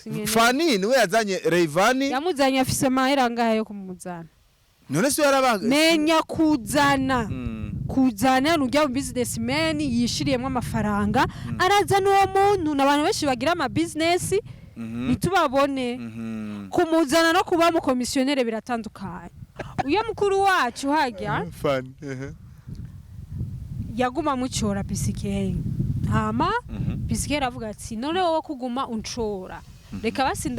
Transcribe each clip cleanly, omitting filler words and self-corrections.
Sinkeneye. Fani niwe yazanye Rayvanny. Yamuzanye afise amahera angahe yo kumuzana? None se yaraba Menya kuzana, kuzana nujya mu businessman yishiriyemo amafaranga, arazana uwo muntu. N'abantu benshi bagira ama business ntitubabone. Kumuzana no kuba mu commissionnaire biratandukanye. Uyo mukuru wacu hajya Fani. Yaguma mucora PCK, hama PCK aravuga ati: "None wowe kuguma uncora, reka basi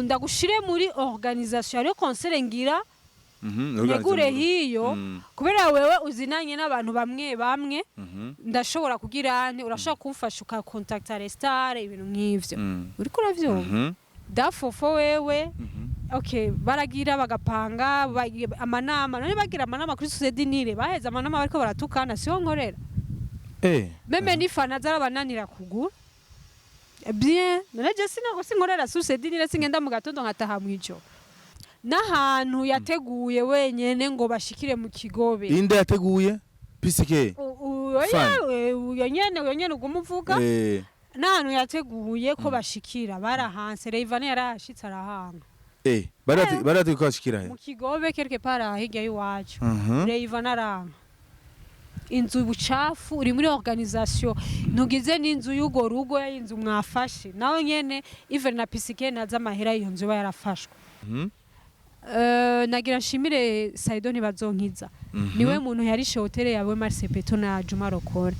ndagushire muri organisation, hariyo concert ngira negure hiyo, kubera wewe uzinanye n'abantu bamwe bamwe, ndashobora kugira nte, urashobora kumfasha ukakontakta restare, ibintu nk'ivyo." Uriko uravyumva dafofo wewe? Okay, baragira bagapanga amanama. None bagira amanama kuri Société Nile, baheze amanama bariko baratukana, siho nkorera. Même n'ifana zarabananira kugura bien. None je sinago sinkorera Société Nile, singenda mu gatondo nkataha mw'ijoro, n'ahantu yateguye wenyene ngo bashikire mu Kigobe. Inde yateguye? PCK? Oya. Fine. Uyo nyene uguma uvuga. N'ahantu yateguye ko bashikira barahanse. Rayvanny yarahashitse arahanga. Bari bateguye ko bashikira he? Mu Kigobe, quelque part aha hirya y'iwacu. Rayvanny aranga inzu, bucafu uri muri organisation, ntugize n'inzu y'urwo rugo, y'inzu mwafashe nawe nyene. Even na PCK naza amahera iyo nzu iba yarafashwe. Nagira nshimire Saido Ntibazonkiza, niwe muntu yarishe hoteli yawe Marsepeto na Juma Rokore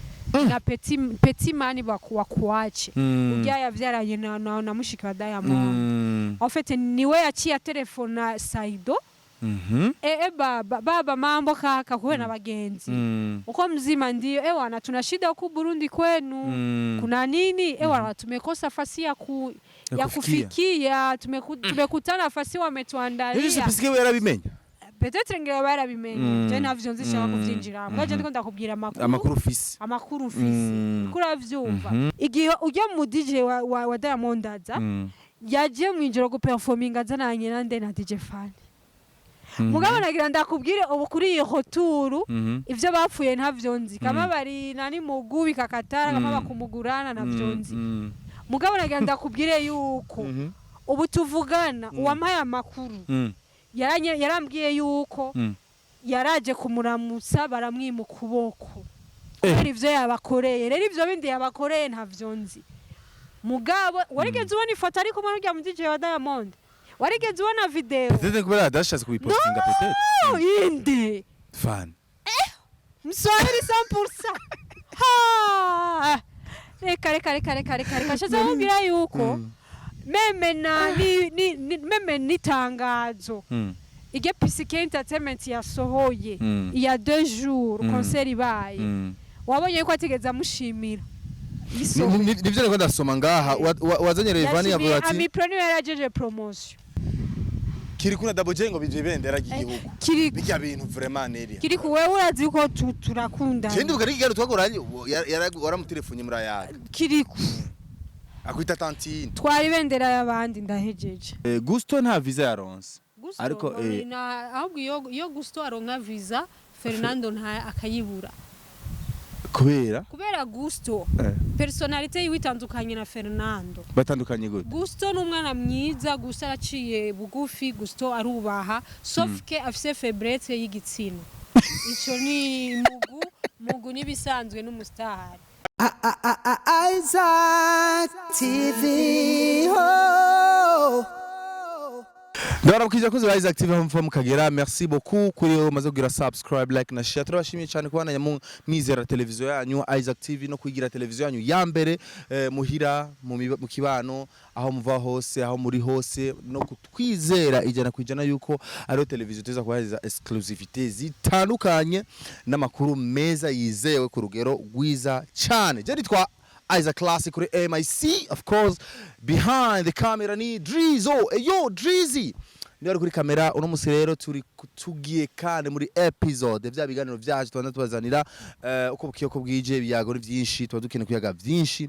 na Petit Petit Mani wakuache urya yavyaranye na mushiki wa Diamond. En fait, niwe yaciye telefona Saido: "E, baba baba, mambo kaka, kuwe na bagenzi, uko mzima?" "Ndio." "Ewana, tuna shida huku Burundi kwenu." "Kuna nini?" "Ewana, tumekosa fasi ya kufikia. Kufikia, tumekutana fasi Rero wametuandalia." PCK we yarabimenya? Peut-être ngira barabimenye. Je navyo nzi, shaka kuvyinjira mbwa je ndiko ndakubwira amakuru. Amakuru ufise. Amakuru mfise. Uriko uravyumva? Mhm. Igihe ujya mu DJ wa Diamond aza, yagiye mw'ijoro guperforminga azananye nande? Na DJ Fan. Mugabo nagira ndakubwire, ubu kuri iyi retour, ivyo bapfuye ntavyo nzi, kama bari nani mugubi kakatara, kama bakumugurana, ntavyo nzi. Mugabo nagira ndakubwire yuko ubu tuvugana, uwampaye amakuru yarambwiye yuko yaraje kumuramutsa, baramwima ukuboko kubera ivyo yabakoreye. Rero ivyo bindi yabakoreye ntavyo nzi. Mugabo warigeze ubona ifoto ari kumwe n'urya mu DJ wa Diamond? Warigeze ubona video? Peut-être kubera adashatse kubipostinga, peut-être. No, inde? Fan. Mswahili 100%. Ha! Reka reka reka reka reka reka, nshatse kubwira yuko même na ni même n'itangazo iryo PCK Entertainment yasohoye iya 2 jours, concert ibaye, wabonye yuko atigeze amushimira. Yisohoye. Nivyo niko ndasoma ngaha. Wazanye Rayvanny Yashimiye yavuga ati Amipro, niwe yarajeje promotion. Kiri kuna Double J ngo bije ibendera ry'igihugu. Kiri Bijya bintu vraiment neria. Kiri ku wewe, urazi ko turakundana. Je ndibuka n'ikiganiro twakoranye, waramutelefone murayaga. Kiri ku Akwita tantine. Twara ibendera y'abandi, ndahejeje. Gusto nta visa yaronse. Gusto, Ariko, ahubwo iyo Gusto aronka visa, Fernando nta akayibura. Kubera? Kubera Gusto personnalité yiwe itandukanye na Fernando. Batandukanye gute? Gusto ni umwana mwiza, Gusto araciye bugufi, Gusto arubaha, sauf que afise faiblesse y'igitsina. Ico ni mugu mugu n'ibisanzwe n'umustar. Isaac TV. Oh. Ndabaramukije abakozi ba Isaac TV aho muva mukagera. Merci beaucoup kuri wowe umaze kugira subscribe, like na share. Turabashimiye cyane kubana mu mwizera televiziyo yanyu Isaac TV no kwigira televiziyo yanyu ya mbere muhira, mu kibano, aho muva hose, aho muri hose, no kutwizera 100% yuko ariyo televiziyo tuza kubahereza exclusivité zitandukanye n'amakuru meza yizewe ku rugero rwiza cyane. Je nitwa Isaac Classic kuri MIC, of course behind the camera ni Drizo. Eyo Drizzy niba ari kuri kamera uno musi. Rero turi tugiye kandi muri episode vya biganiro vyacu tubanda tubazanira uko bukiye uko bwije. Ibiyago ni vyinshi, tuba dukeneye kuyaga vyinshi.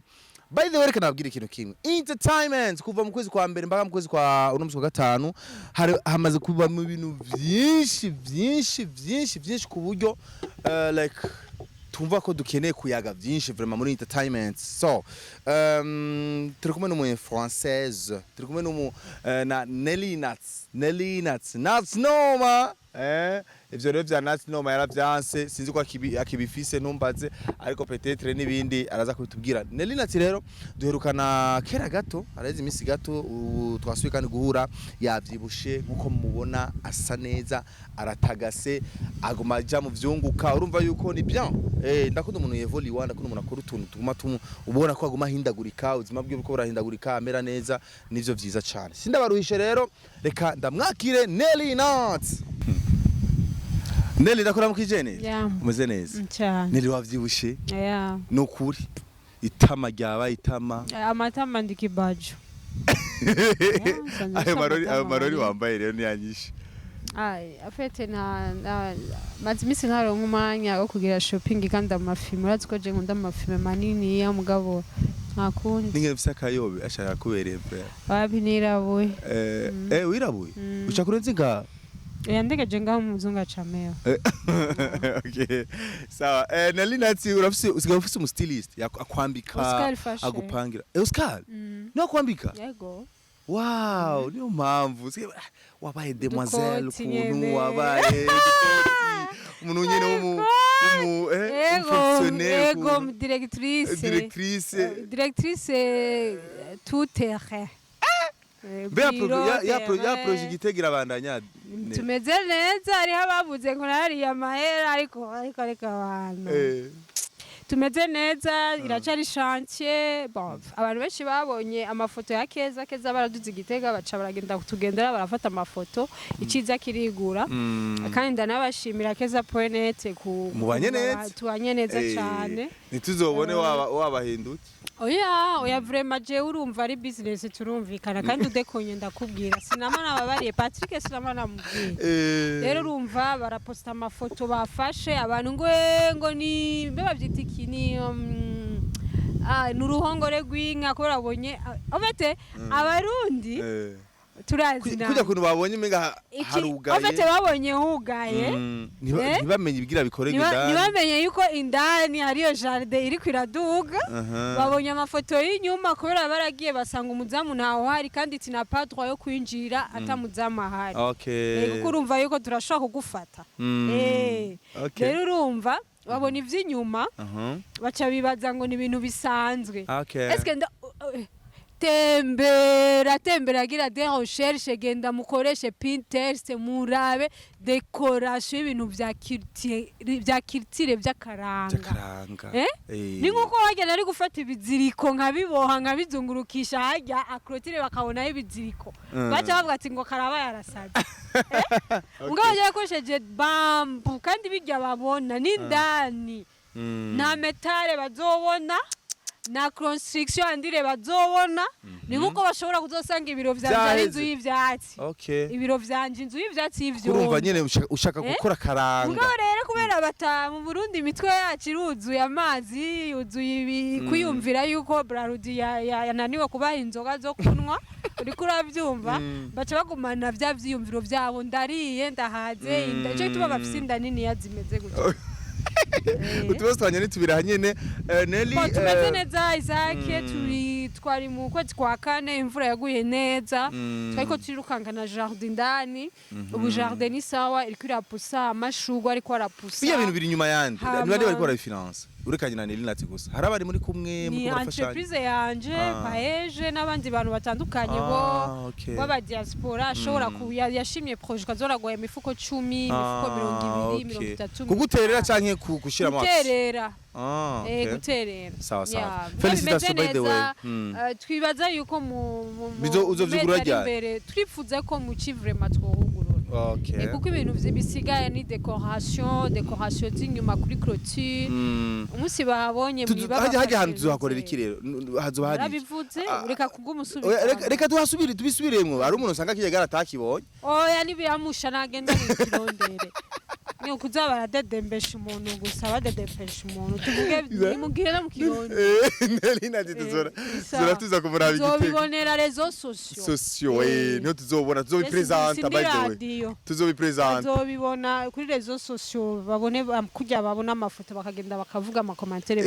By the way, reka nababwire ikintu kimwe. Entertainment kuva mu kwezi kwa mbere mpaka mu kwezi kwa uno musi wa gatanu, hari hamaze kuba mu bintu vyinshi vyinshi vyinshi vyinshi ku buryo like Tumva ko dukeneye kuyaga byinshi vraiment muri entertainment. So turi kumwe n'umu française, turi kumwe n'umu na Nelly Nats, Nelly Nats, Nats Noma. Ivyo rero vya Nats Noma yaravyanse, sinzi ko akibifise, ntumbaze, ariko peut-être n'ibindi araza kubitubwira. Nelly Nats rero duherukana kera gato, areze iminsi gato, ubu twasubiye kandi guhura, yavyibushe nkuko mubona, asa neza, aratagase, aguma aja mu vyunguka, urumva yuko ni bien. Ndakunda umuntu yevoliwa, ndakunda umuntu akora utuntu tuguma ubona ko aguma ahindagurika, ubuzima bwiwe buko burahindagurika, amera neza, nivyo vyiza cane. Sindabaruhishe rero, reka ndamwakire Nelly Nats. Nelly, ndakuramukije Nelly. Yeah. Umeze neza? Cyane. Nelly, wavyibushe. Yeah. Ni ukuri itama ryabaye itama. Amatama ndikibajo. Ayo marori wambaye rero niyanyishe. Ay, afete na maze iminsi ntaronka umwanya wo kugira shopping, kandi amafilme, urazi ko je nkunda amafilme manini ya mugabo ntakundi. Ninge mfise akayobe ashaka kubereye pe. Wapi, nirabuye. Wirabuye uca kurenza inga. Yandegeje ngaho umuzungu acameho. Okay, sawa. Nelly Nats, urafise, usigaye ufise umu stylist akwambika? Oscar Fashion. Agupangira. Oscar niwe akwambika? Yego. Wow, niyo mpamvu wabaye demoiselle. Udukoti ukuntu nyene. Wabaye udukoti, umuntu nyene w'umu Yego. fonctionnaire. Yego. Ukuntu. Directrice. Directrice. Directrice tout terrain. Mbe ya projet Igitega irabandanya? Tumeze neza, hariho abavuze ngo nariye amahera, ariko abantu tumeze neza, iracari chantier. Bon, abantu benshi babonye amafoto ya Keza. Keza baraduze Igitega, baca baragenda kutugendera, barafata amafoto, iciza kirigura. Kandi ndanabashimira Keza point ku Mubanye neza. Tubanye neza cyane. Ntituzobone wabahindutse. Oya, oya, vraiment jewe urumva ari business, turumvikana, kandi udekonye ndakubwira. Sinama nababariye Patrick, sinama namubwiye. Rero urumva baraposta amafoto bafashe, abantu ngo ngo ni mbe bavyita iki, ni ni uruhongore rw'inka, kubera babonye en fait Abarundi turazi Kujya nabi. kuntu babonye umenga harugaye. En fait babonye hugaye. Mm, Eh? ntibamenye ibigira bikorerwa indani. Ntibamenye yuko indani hariyo jardin iriko iraduga. Babonye amafoto y'inyuma kubera baragiye basanga umuzamu ntaho hari, kandi tina pas droit yo kwinjira atamuzamu ahari. Kuko urumva yuko turashobora kugufata. Rero urumva babona ivy'inyuma, baca bibaza ngo ni ibintu bisanzwe. Eske tembera, tembera, gira des recherches, genda mukoreshe Pinterest, murabe décoration y'ibintu vya culture, vya culture, vy'akaranga. By'akaranga. Eh? Ni nkuko wagenda ari gufata ibiziriko nkabiboha, nkabizungurukisha harya à clôture, bakabonaho ibiziriko, baca bavuga ati ngo karaba yarasaze. Mugabo yakoresheje bambou, kandi bijya babona n'indani nta métal bazobona, na construction andire bazobona. Ni nkuko bashobora kuzosanga ibiro vyanje ari inzu Vyaheze. y'ivyatsi. Ibiro vyanje inzu y'ivyatsi Urumva y'ivyondo. nyene ushaka Eh? gukora akaranga. Mugabo rero kubera bata mu Burundi imitwe yacu iruzuye amazi, yuzuye ibi, kwiyumvira yuko Brarudi yananiwe kubaha inzoga zo kunywa, uriko uravyumva, baca bagumana vya vyiyumviro vyabo: ndariye ndahaze, inda. Ico gituma bafise inda niniya zimeze gutyo. Utubazo twanye nitubira nyene. Nelly, Bon, tumeze neza Isaac, turi twari mu kwezi kwa kane, imvura yaguye neza, twariko turirukanga na jardin indani. Ubu jardin ni sawa, iriko irapusa amashurwe, ariko arapusa. Biya bintu biri inyuma yandi, Hama- ni bande bariko barabifinance urekanye na Nelly Nati gusa? Hari abari muri kumwe Ni muriko murafashanya? entreprise yanje, Paeje n'abandi bantu batandukanye bo b'aba diaspora ashobora yashimye projet, kazoraguha imifuko 10, imifuko 20, 30. Kuguterera canke gushiramo? Guterera. Ah, okay. Guterera. Sawa, sawa. Yeah. Félicitations, Bimeze by the way. neza. Twibaza yuko mu Uzovyugurura mezi ari ryari? imbere, turifuza ko mu ci vraiment twohugurura. Kuko ibintu bisigaye ni décoration z'inyuma kuri clôture. Umunsi bahabonye mwiba Hajya hantu tuzohakorera iki rero? Hazoba hari iki? Narabivuze, Ah, reka kuguma. Oya, reka tuhasubire, tubisubiremwo, hari umuntu usanga kijya atakibonye. Oya, nibiyamusha nagenda mu kirondere. Ni ukuza baradedembesha umuntu gusa, badedembesha umuntu. Tuvuge nimubwire no mu Kirundi. Nelly nati tuzora Isa. tuzora tuza kumuraba Igitega. Tuzobibonera réseaux sociaux. Sociaux, niho tuzobona, tuzobipresenta. By the way, Radio tuzobipresenta. Bazobibona kuri réseaux sociaux, babone kurya babona amafoto, bakagenda bakavuga ama commentaires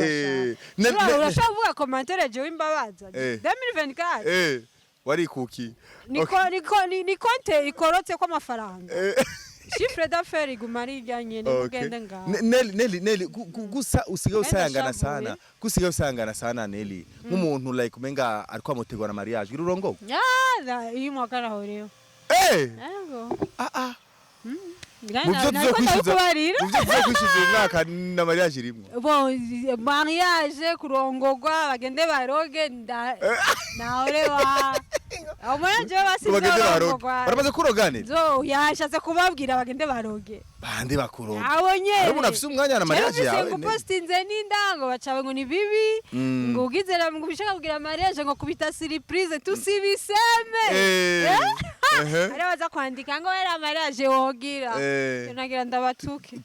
bashaka. Urashobora kuvuga commentaire jewe imbabaza 2024. Warikuki. Niko ni konte ikorotse ko amafaranga, chiffre d'affaires iguma ari irya nyene. Mugende ngaho. Nelly, Nelly, Nelly, gusa usigaye Wenda usayangana shavuye. sana, gusigaye usayangana sana Nelly, nk'umuntu like umenga ariko amutegura na mariage gira urongo. Ah, iyo mwaka nahoreho. Yego. Ah ah. Ngira Mu byo nariko tuzokwishyuza, ndabikubarira. mu byo tuzokwishyuza uyu mwaka na mariage irimwo. Bon, mariage, kurongogwa, bagende baroge, nda naolewa. Omwana jewe Bagende baroge. basizorongogwa. Baramaze kurogane. Zo yashatse kubabwira bagende baroge. Bande bakuroga? Abo nyene. Hari umuntu afise umwanya na mariage yawe, ngo Nelly? postinze n'indango bacawe ngo ni bibi, ngo ugizera ngo ubishaka kugira mariage ngo kubita surprise tusibiseme. Ari baza kwandika ngo era mariage wogira. Nagira ndabatuke.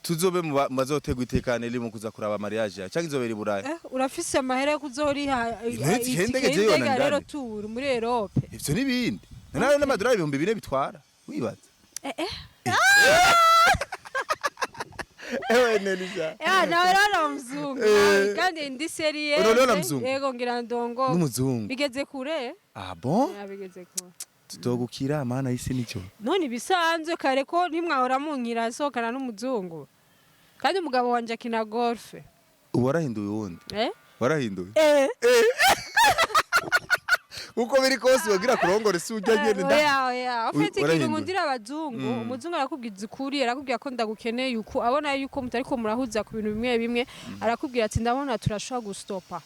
Tuzobe mu bazotegwa itekane riri mu kuza kuraba mariage yawe, canke izobera i Buraya? Urafise amahera yo kuzoriha Intege itike y'indege jewe y'indege yona rero ndani. tour muri Europe? Ivyo n'ibindi nawe n'amadolari 4000 bitwara wibaza. Ewe Nelisa. Ya, nawe rero mzungu. Kandi ndi sérieux. Unaona mzungu? Yego, ngira ndongo. N'umuzungu? Bigeze kure. Ah bon? Ya, bigeze kure. Tutogukira mana y'isi nico. None ibisanzwe kare ko ntimwahora munkira sohokana n'umuzungu, kandi umugabo wanje akina golf. Ubu warahinduye uwundi? Eh. Warahinduye? Eh. Uko biri kose wagira kurongora si ujya nyene nda. Oya, oya, ufite ikintu Warahinduye. nkundira abazungu. Umuzungu arakubwiza ukuri, arakubwira ko ndagukeneye uku, abona yuko mutariko murahuza ku bintu bimwe bimwe, arakubwira ati ndabona turashobora gustopa.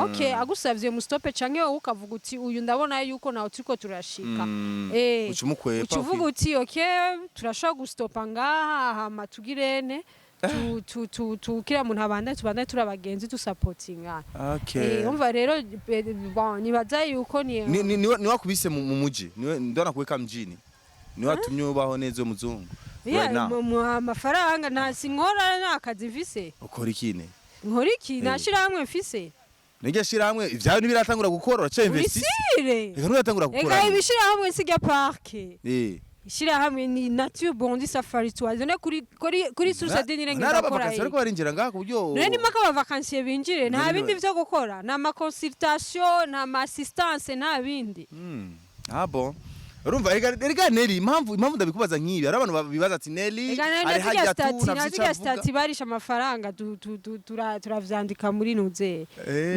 Okay, agusavye mustope, canke wowe ukavuga uti uyu ndabona yuko nawe turiko turashika. Uca umukwepa. Uca uvuga uti okay, turashobora gustopa ngaha, hama tugirene tu kila muntu abandanye, tubandanye turi abagenzi, dusapotingana. Umva rero, bon, nibaza yuko ni Ni wakubise mu muji, niwe ndona kuweka mjini, niwe watumye ubaho neza uwo muzungu Yeah, right now. Amafaranga nta sinkora, nta kazi mfise. Ukora ikine? Nkora iki? Nta shirahamwe mfise. Niryo shirahamwe ivyawe ntibiratangura gukora, uraca investisse. Urisire. Reka, nturatangura gukora. Ega ibishirahamwe sijya parke. Ishirahamwe ni Nature Bondi Safari Tours. None kuri source de nirenge Naraba ndakora. vacances bariko barinjira ngaha ku buryo. None nimaka aba vacanciers binjire, nta None bindi vyo gukora, nta ma consultation, nta ma assistance, nta bindi. Ah bon, urumva erega Nelly, impamvu ndabikubaza nk'ibi, hari abantu bibaza ati Nelly Ega ari na zirya hajya tu statut, na nafise zirya ico avuga. statut barisha amafaranga, turavyandika muri nuze,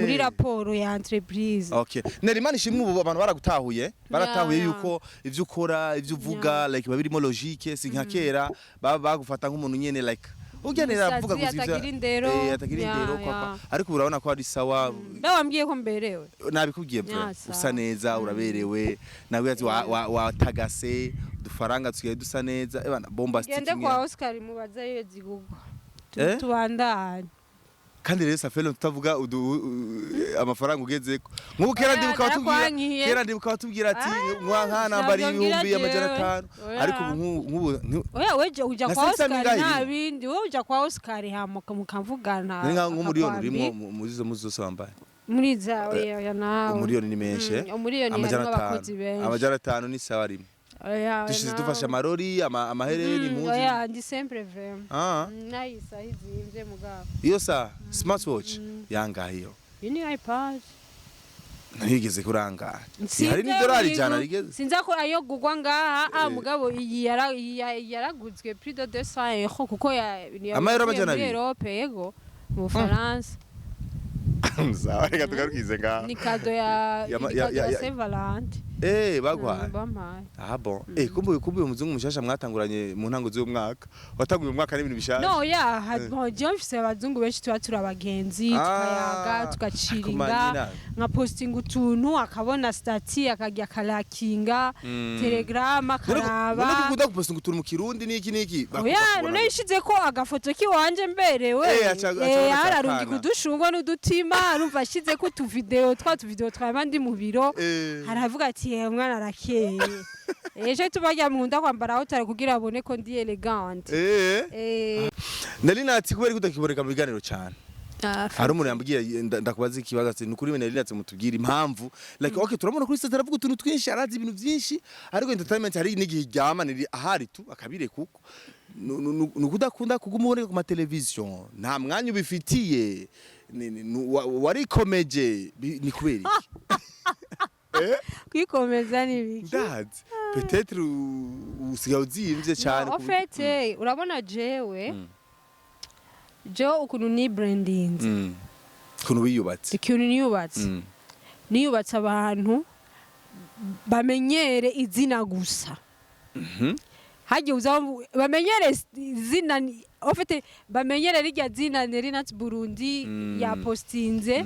muri raporo ya entreprise. Okay. Nelly, Imana ishimwe, ubu abantu baragutahuye, baratahuye yuko ivyo ukora, ivyo uvuga, like biba birimo logique, si nka kera baba bagufata nk'umuntu nyene like ugenera Umusazi avuga gusa ivyo atagira indero. Atagira indero kwapa. Ariko ubu urabona ko ari sawa. Mbe wambwiye ko mberewe? Nabikubwiye Ya, vrai. sawa. Usa neza, uraberewe. Nawe ati watagase udufaranga tusigaye dusa neza. Ebana bombastic. Gende nyene. kwa Oscar mubaze iyo zigugwa. Tubandanye. Kandi rero safelo tutavuga amafaranga ugezeko, nk'ubu kera Oya, ndibuka batubwira narakwankiye. kera ndibuka batubwira ati Ah, mwa nambara sinavyongera ibihumbi jewe. 500. Oya. Ariko ubu nk'ubu Oya, weje uja Na kwa 500 Oscar ingahe nta irimo? bindi, wowe uja kwa Oscar hama mukavugana. Nari nka nk'umuriyoni urimo akakwambika. muri izo muzi zose wambaye. Muri za, oya, oya, nawe. Umuriyoni ni menshi, eh? Umuriyoni Amajana harimo 500. abakozi benshi. 500 ni sawa rimwe. Oya, oya, Dushize nawe. dufashe amarori, amahereni, impuzu. Oya, ndi simple vraiment. Ah, Nayisa izimvye mugabo. iyo sa smartwatch yangahe iyo? Iyi ni iPad. Ntiyigeze kurangara. Sinzi Hari n'idolari ayo 100 rigeze. Sinzi ko ayo gugwa ngaha, ah, mugabo iyi yaraguzwe plus de 200 euro kuko ya Amayero yavuye 200? muri Europe, yego, mu Bufaransa. Sawa, reka tugarukize ngaha. Ni cadeau ya ni cadeau ya Saint Valentin. Bagwaye? Bampaye. Ah bon. Kumbe uyu muzungu mushasha mwatanguranye mu ntango z'uyu mwaka. Watanguye uyu mwaka n'ibintu bishasha. No ya, bon, jewe mfise abazungu benshi tuba turi abagenzi, tukayaga, tugaciringa, Akumanyina. nka postinga utuntu akabona statut, akajya akalakinga, Telegram akaraba. None kukuda gupostinga utuntu mu Kirundi niki niki, Oya, bakubona. none yishize ko agafoto kiwanje mberewe. Aca abona Ararungika cakana. udushungwa n'udutima. Urumva ashize ko utuvideo, twa tuvideo twaba ndi mu biro, aravuga ati: "Eh, umwana arakeye." Ejo tubajya nkunda kwambara aho tari kugira abone ko ndi élégante. Nari nati kubera ko utakiboneka mu biganiro cyane. Ah, Hari umuntu yambwiye, ndakubaza ikibazo, ati: "Nukuri Nelly Nat, mutubwira impamvu." Like, okay, turabona kuri stage aravuga utuntu twinshi, arazi ibintu byinshi, ariko entertainment hari n'igihe iryama niri ahari tu akabireka uko. Nukudakunda kuguma uboneka ku mateleviziyo, nta mwanya ubifitiye, warikomeje, ni kubera iki? Kwikomeza ni ibiki? Ndazi peut-être usigaye uzimvye cyane. No, en fait, urabona jewe ukuntu ni branding, Ukuntu wiyubatse. Ikintu niyubatse, niyubatse abantu bamenyere izina gusa. Hagiye uza bamenyere izina, en fait bamenyere rirya zina Nelly Nat Burundi yapostinze,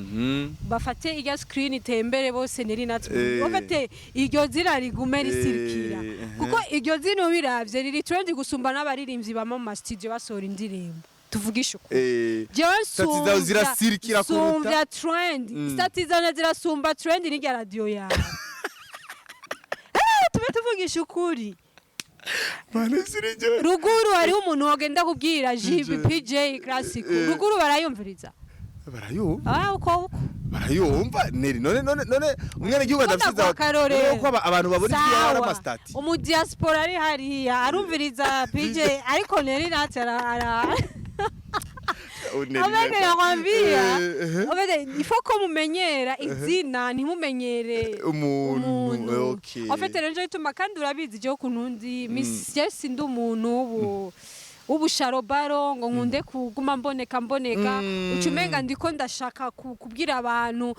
bafate irya screen itembere bose Nelly Nat Burundi. En fait iryo zina rigume risirikira, kuko iryo zina ubiravye riri trend gusumba n'abaririmbyi bama mu ma studio basohora indirimbo. Tuvugishe ukuri, jewe Stati zawe zirasirikira kuruta. Sumbya trend. Stati zanje zirasumba trend n'irya radio yawe. Tube tuvugisha ukuri. Mane sirije. Ruguru hariho umuntu wagenda kubwira GB PJ Classic, ruguru barayumviriza. Barayumva. Ah, uko uko. Barayumva Neri. None umwana igihugu adafite Ndaguha akarorero. ko abantu babona ibyo ari Sawa. amastati. Umu diaspora ari hariya arumviriza PJ, ariko Nelly Nat ara Nelly En fait, Nat. nakwambia, Eh. en fait, il faut ko mumenyera izina, ntimumenyere Umuntu, okay. En fait rero nico gituma, kandi urabizi jewe ukuntu ndi Miss, je sindi umuntu w'ubusharobaro ngo nkunde kuguma mboneka mboneka. Uca umenga ndiko ndashaka kubwira abantu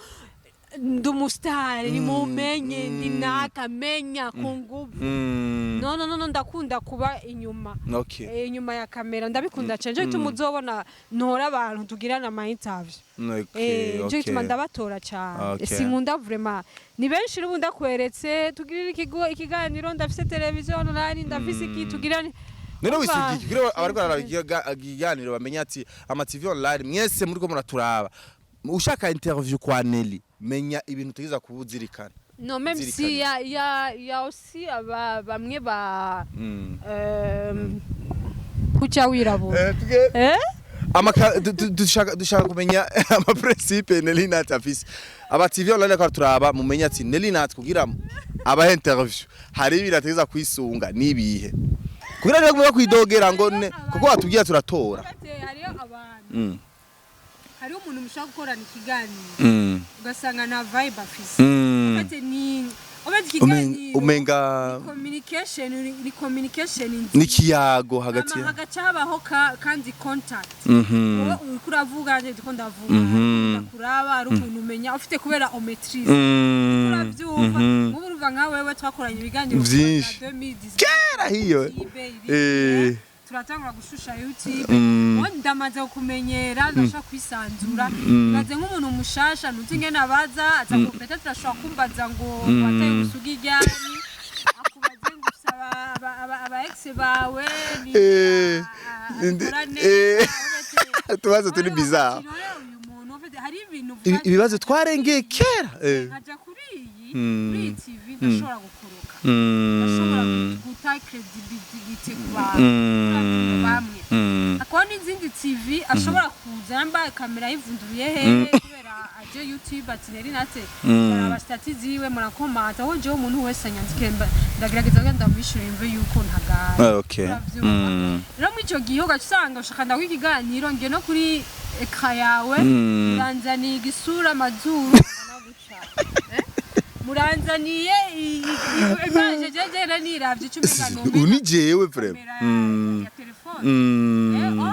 ndi umusitari, nimumenye, ndi naka menya ku nguvu. No, no, no, no, ndakunda kuba inyuma. Inyuma ya kamera ndabikunda cyane. Nico gituma uzobona ntora abantu tugirana ama interview. Nico gituma ndabatora cyane. Sinkunda vraiment, ni benshi n'ubu ndakweretse tugirire ikiganiro, ndafise televiziyo online, ndafise iki, tugirane. None Umva, wisugiye kugira abariko bararaba ikiganiro bamenye ati ama TV online mwese muriko muraturaba, ushaka interview kwa Nelly, menya ibintu utegeza kubuzirikana. No, même si Zirikana. y a aussi aba bamwe ba kuca wirabura. Eh? Dushaka kumenya ama principe Nelly Nat afise. Aba TV online ko turaba, mumenye ati Nelly Nat kugira aba interview hari ibintu ategeza kwisunga nibihe, kugira ngo kwidogera ngo kuko watubwiye turatora. Hariyo abantu, hariho umuntu mushaka gukorana ikiganiro, ugasanga nta vibe afise. En fait ni en fait ikiganiro Umenga ni communication, ni communication nziza. N'ikiyago hagati Hama hagaca habaho kandi contact. Wowe uriko uravuga, nje ndiko ndavuga, ndakuraba, ari ukuntu umenya ufite kubera on maîtrise, uravyumva. Nk'ubu urumva nka wewe twakoranye ibiganiro Vyinshi. kuva 2019, Kera hiyo. YouTube iri, turatangura gushusha YouTube. Ubundi ndamaze kumenyera, ndashobora kwisanzura. Ibaze nk'umuntu mushasha ntuzi ingene abaza, aza peut-être ashobora kumbaza ngo wataye ubusugi ryari, akubaze ngo ufise aba ex bawe ni abikora neza, Utubazo turi bizarre. Uyu muntu ufite hari ibintu Ibibazo twarengeye kera. Nkaja kuri iyi kuri iyi TV ndashobora gukoroka, ndashobora guta credibility ku bantu bamwe. Akaba n'izindi TV ashobora kuza yambaye kamera yivunduruye hehe, kubera aje YouTube ati Nelly Nat, baraba stati ziwe, murakomata aho. Jewe umuntu wese anyandikire, ndagerageza kugira ndamwishure yumve yuko ntagaye. Uravyumva? Rero muri ico gihe ugaca usanga ushaka ndaguha ikiganiro, ngiye no kuri écran yawe, muranzaniye igisura, amazuru angana gutya. Eh? Muranzaniye imanje, jeje niravye ico umenga Ubu nomenya ni jewe vraiment. kamera ya telefone.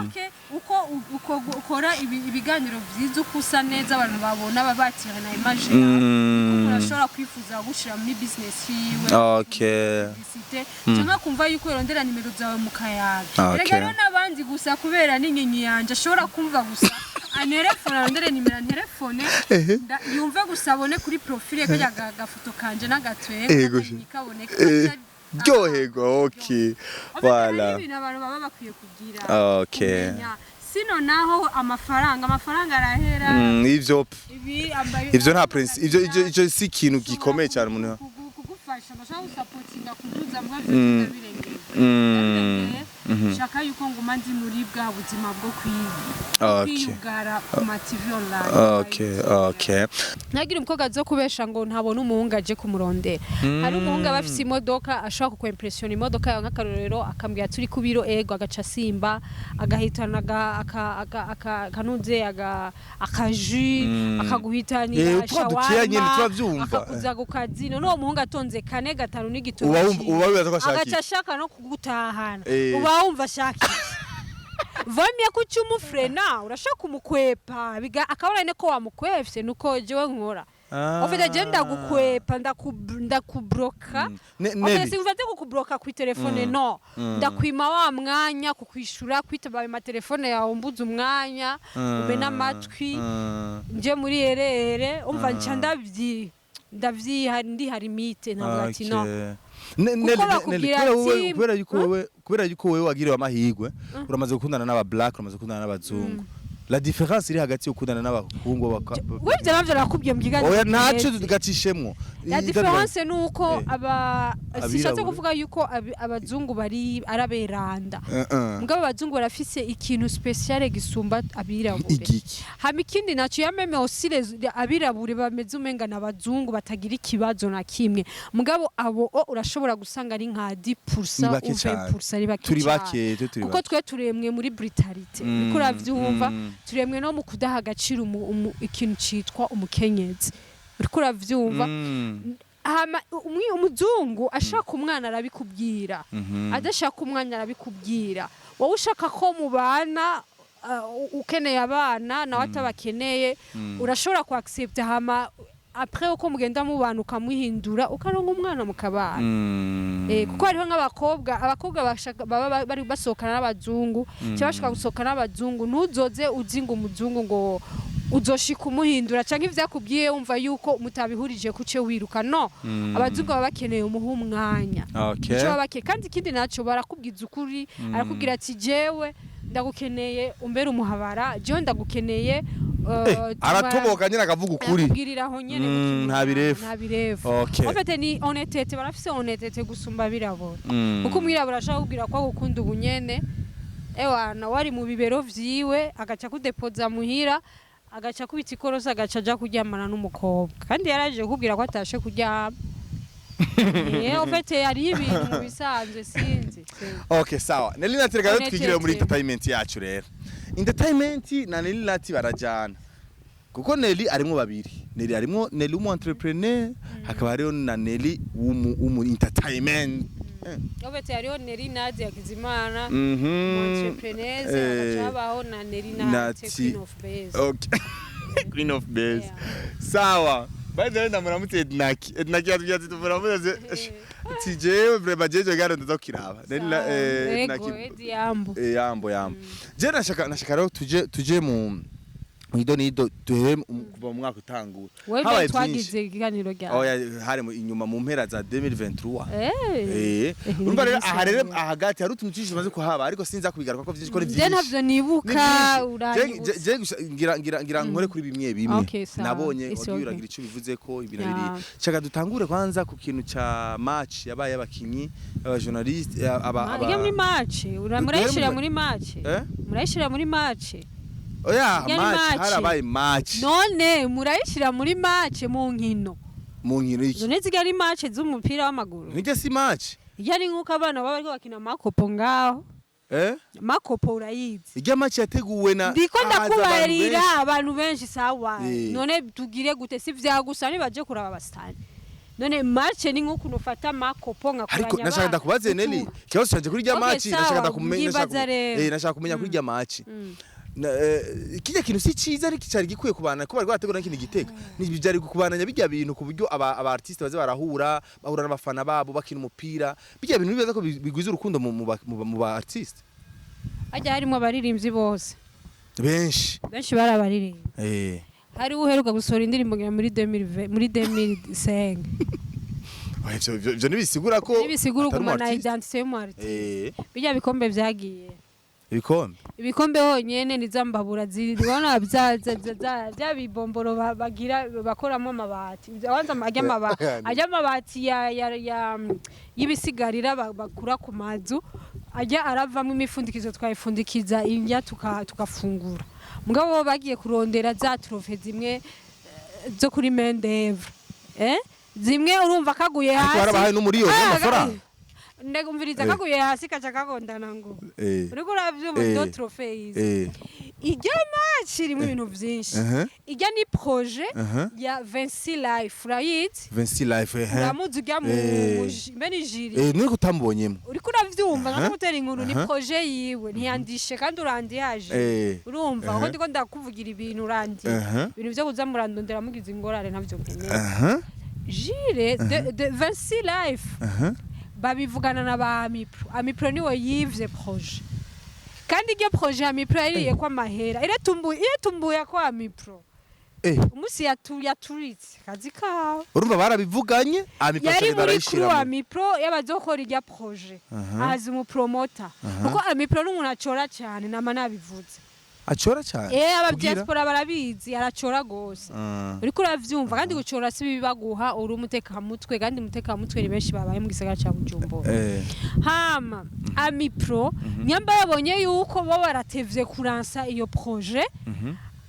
Okay, uko ukora ibiganiro vyiza, uko usa neza, abantu babona baba batira na image yawe. Umuntu ashobora kwifuza gushira muri business yiwe, publicité, cyangwa kumva yuko yorondera nimero zawe mu kayaga. Erega rero n'abandi gusa kubera n'inyenyi yanje ashobora kumva gusa anterefone, arondere nimero, anterefone, yumve gusa abone kuri profile kajya gafoto kanje n'agatwenge kaboneka. Ryoherwa, okay. Voilà. Ibintu abantu baba bakwiye kugira, kumenya. Sino naho amafaranga arahera. Ivyo Ibi ambaye ivyo nta principe, ivyo si ikintu gikomeye cyane umuntu kugufasha, bashaka gusapotinga kuduza mbwa byo birengeye. Shaka yuko nguma ndi muri bwa buzima bwo kwiyugara ku ma TV online. Okay. Ntagire umukobwa azo kubesha ngo ntabona umuhungu aje kumurondera. Hari umuhungu aba afise imodoka, ashobora kukwimpressiona imodoka yawe, nk'akarorero akambwira turi ku biro, ego, agaca asimba agahitana akanuze akaju akaguhitanira Utwa dukeya nyene turavyumva. Akakuza ku kazi. None uwo muhungu atonze kane gatanu n'igitoro Uba uba wibaza ko ashaka agaca iki? ashaka no kugutahana. Uba wumva ashaka iki? Vamye kuki umufrena? Urashaka kumukwepa, akabona nyene ko wamukwefye. Nuko jewe nkora. En fait, je ndagukwepa, ndakubloka. En fait, Nelly. simva kukubloka ku telefone, no ndakwima wa mwanya kukwishura, kwitaba ayo matelefone yawe, mbuze umwanya umena amatwi. Nje muri erere, umva, nca ndavyiha, ndiha limite, ntabwo ati no. Nelly, Nelly, Bakubwira kubera wowe kubera yuko wewe wagiriwe amahirwe, uramaze gukundana n'aba black, uramaze gukundana n'abazungu, la différence iri hagati yo gukundana n'abahungu We, ivyo navyo nakubwiye mu kiganiro Oya, ntaco giheze. gacishemwo. La différence ni uko aba sishatse Abirabura. kuvuga yuko abazungu bari araberanda, mugabo abazungu barafise ikintu spécial gisumba abirabure. Igiki? Hama ikindi naco ya même aussi les abirabure bameze umenga n'abazungu batagira ikibazo na kimwe, mugabo abo o urashobora gusanga ari nka 10% Ni bake ou cane. 20%, ari bake Turi cane. bake, twe turi Kuko bake. twe turemwe muri brutalité, niko uravyumva? Turemwe no mu kudaha agaciro ikintu citwa umukenyezi, uriko uravyumva? Hama umuzungu ashaka umwana arabikubwira, adashaka umwana arabikubwira. Wowe ushaka ko mubana, ukeneye abana nawe atabakeneye, urashobora ku accepter, hama après uko mugenda mubana ukamuhindura, ukaronka umwana mukabana. Kuko hariho nk'abakobwa, abakobwa bashaka baba bari basohokana n'abazungu cyangwa bashaka gusohokana n'abazungu. Ntuzoze uzi ngo umuzungu ngo uzoshika umuhindura, canke ivyakubwiye wumva yuko mutabihurije kuce wiruka. No, abazungu baba bakeneye umuha umwanya. Ico baba bakeneye. Kandi ikindi naco, barakubwiza ukuri. Arakubwira ati: "Jewe ndagukeneye umbere umuhabara, jewe ndagukeneye." Aratoboka nyine akavuga ukuri. Arakubwiriraho nyene. Nta birefu. Nta birefu. Okay. En fait, ni honnêteté, barafise honnêteté gusumba abirabura. Kuko umwirabura ashaka kubwira ko agukunda ubunyene, ewana wari mu bibero vyiwe, agaca kudepoza muhira, agaca kubita ikorosi, agaca aja kuryamana n'umukobwa kandi yaraje kukubwira ko atashe kuryama. En fait, hariho ibintu mu bisanzwe, sinzi. Okay, sawa. Nelly Nat, reka rero Honnêteté. twigire muri entertainment yacu rero. Entertainment na Nelly Nat barajana. Kuko Nelly arimwo babiri. Nelly arimwo Nelly w'umu entrepreneur, hakaba hariho na Nelly w'umu entertainment. En fait, hariho Nelly Nadia Hakizimana mu entrepreneurs, hagaca habaho na Nelly Nat Nati. Queen of Base. Okay. Queen of Base. Yeah. Sawa. By the way, ndamuramutse Ednaki. Ednaki yatubwiye ati tumuramutse ati jewe vraiment jeje gare ndazokiraba. Nelly Ego. Ednaki. Edi yambo. Yambo yambo. Je nashaka rero tuje mu ido nido duhere kuva mu mwaka utangura. Wewe Habaye twagize byinshi. ikiganiro ryawe. Oya, hari inyuma mu mpera za 2023. Eh. Urumva rero aha rero hagati hari utuntu twinshi tumaze kuhaba, ariko sinza kubigaruka ko byinshi ko ni Je byinshi. ntavyo Ni nibuka. byinshi. Uranyibutsa. Je gusa ngira nkore kuri bimwe bimwe. Okay, sawa. Nabonye It's wagiye okay. uragira icyo bivuze ko ibintu biri. Shaka dutangure kwanza ku kintu ca match yabaye y'abakinyi, aba journaliste, aba Ijya muri match, murayishira muri match. Eh? Murayishira muri match. Oya, Yari match match. harabaye match. None murayishira muri match, mu nkino? Mu nkino iki? None ziga ari match z'umupira w'amaguru? Nijye si match. Iyo ari nk'uko abana baba bariko bakina makopo ngaho. Eh? Makopo urayizi? Ijya match yateguwe na Ndiko haza abantu ndakubarira benshi. Abantu benshi, sawa. None tugire gute? Si vyagusa nibaje kuraba abasitani. None match ni nk'ukuntu ufata makopo nkakoranya Ariko nashaka abana. ndakubaze Nelly, ikibazo canje kuri rya Okay, match, sawa, nashaka ndakumenya nyibaza nashaka rero. Nashaka kumenya kuri rya match. Kijya kintu si ciza, ariko cyari gikwiye kubana ko bari barategura n'ikintu gitega ni byari kubananya bijya bintu ku buryo aba artiste baze barahura, bahura n'abafana babo, bakina umupira. Bijya bintu bibaza ko bigwiza urukundo mu ba artiste. Hajya harimo abaririmbyi bose. Benshi. Benshi bari abaririmbyi. Hari uheruka gusohora indirimbo ngira muri 2020, muri 2005. Oya, ivyo ntibisigura ko Nibisigura atari umu ugumana artiste. identité y'umu artiste. Eh. Bijya bikombe vyagiye. Ibikombe. Ibikombe honyene ni za mbabura zibona bya bibomboro bagira bakoramo amabati. Abanza ajya amabati, ajya amabati ya y'ibisigarira bakura ku mazu, ajya aravamo imifundikizo, twayifundikiza indya tugafungura. Mugabo bo bagiye kurondera za trophées zimwe zo kuri main d'œuvre, zimwe urumva kaguye Ariko hasi. harabahaye n'umuriyoni Ah, w'amafaranga. Ndagumviriza. Kaguye hasi kaca kagondana ngo uriko uravyumva. Do trophées ijya match irimo ibintu vyinshi. Ijya ni projet ya Vinci Life, urayizi? Vinci Life. Uramuzi ujya mu mbe ni jiri. Nuri kutamubonyemo. Uriko uravyumva, nka gutera inkuru ni projet yiwe, ntiyandishe kandi urandihaje. Urumva aho ndiko ndakuvugira ibintu urandiye. Ibintu vyo kuza murandondera mugize ingorane ntavyo nkeneye. Jire de Vinci Life babivugana na ba Amipro. Amipro niwe yivye projet, kandi iryo projet ya Amipro yaririye ko amahera iratumbuye, iratumbuye ko Amipro umunsi yaturitse kazi kawe. Urumva barabivuganye. Yari Amipro muri crew. Barayishiramo. Amipro y'abazokora irya projet, azi umupromota, kuko Amipro n'umuntu acora cyane, nama nabivuze. Acora cyane. Aba Kugira? diaspora barabizi, aracora gose. Uriko uravyumva? Kandi gucora si bibi, baguha uri umutekamutwe, kandi umutekamutwe ni benshi babaye mu gisagara ca Bujumbura. Hama Amipro nyamba yabonye yuko bo baratevye kuransa iyo projet,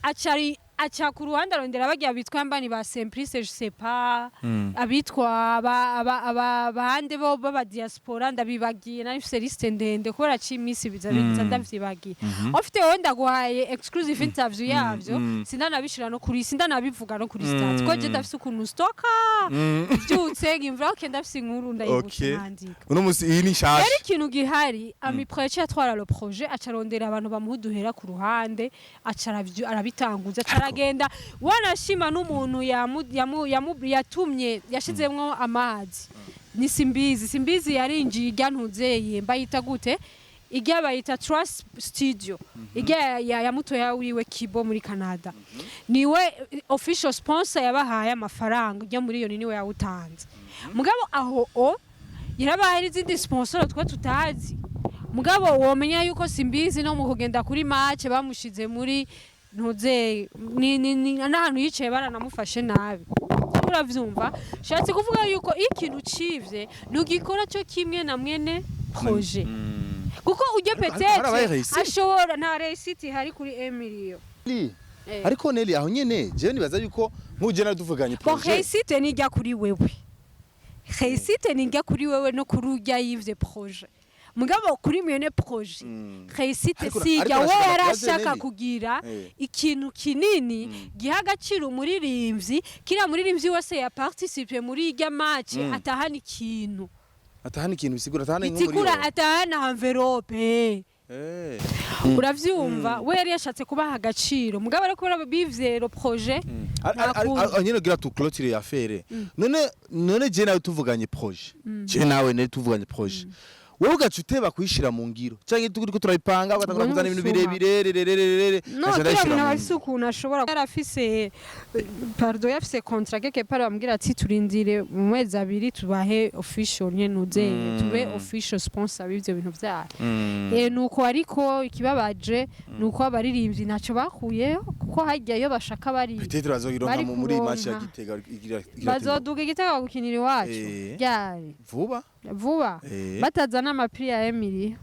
acari aca ku ruhande arondera bagiye bitwa mbani ba Simplice, je sais pas, abitwa aba bande bo baba diaspora, ndabibagiye, nari mfise liste ndende kubera ci imisi biza biza ndavyibagiye. Ufite wowe ndaguhaye exclusive interview yavyo. Sindanabishira no kuri, sindanabivuga no kuri statut, ko je ndafise ukuntu stoka vyutse ngimvura, okay, ndafise inkuru ndayibutse, nkandika. Uno musi iyi ni nshasha. Rero ikintu gihari, Amipro yaciye atwara le projet, aca arondera abantu bamuha uduhera ku ruhande, aca arabitanguza, aca aragenda wanashima n'umuntu yatumye yashizemwo amazi ni Simbizi. Simbizi yarinjiye irya ntuzeye mbayita gute, irya bayita Trust Studio, irya ya mutoya wiwe Kibo muri Canada, niwe official sponsor yabahaye amafaranga ujya muri iyo, niwe yawutanze. Mugabo aho o yarabaye n'izindi sponsor twe tutazi. Mugabo womenya yuko Simbizi no mu kugenda kuri match bamushize muri ntuze ni n'ahantu yicaye baranamufashe nabi. Uravyumva? Shatse kuvuga yuko iyo ikintu civye ntugikora cyo kimwe na mwene projet, kuko ujya Harabaye peut-être réussite. ashobora nta réussite ihari kuri Emilio. Ariko Nelly, aho nyene jewe nibaza yuko nk'uje nawe tuvuganye Bon, projet. réussite nijya kuri wewe, réussite nijya kuri wewe no kuri urya yivye projet. Mugabo kuri mwene projet, réussite sijya Ariko we nashaka yarashaka kubaza Nelly. kugira ikintu kinini giha agaciro umuririmbyi, kiriya muririmbyi wese ya participe muri irya match atahana ikintu. Atahana ikintu bisigura atahana Bitigura nk'umuriyoni. Atahana enveloppe. Uravyumva? We yari yashatse kubaha agaciro, mugabo ariko kubera bivye le projet, nta kundi. Nyene kugira tu clôture affaire, none je nawe tuvuganye projet, je nawe ne tuvuganye projet, wowe ugaca uteba kuyishira mu ngiro canke turiko turayipanga ugatangura Ubwo kuzana ibintu n'ubusuma. birebire rerererere. No, kiriya muntu aba afise ukuntu ashobora, yarafise pardon, yafise contrat quelque part, bamubwira ati turindire mu mezi 2 tubahe official nyene uzeye tube official sponsor w'ivyo bintu vyayo. Nuko ariko ikibabaje nuko abaririmbyi ntacyo bakuyeho, kuko harya iyo bashaka bari Peut-être bazoyironka bari muri match ya kuronka. Gitega igira Bazoduga Igitega gukinira iwacu ryari? Vuba. Vuba. Batazana ama prix ya Emily.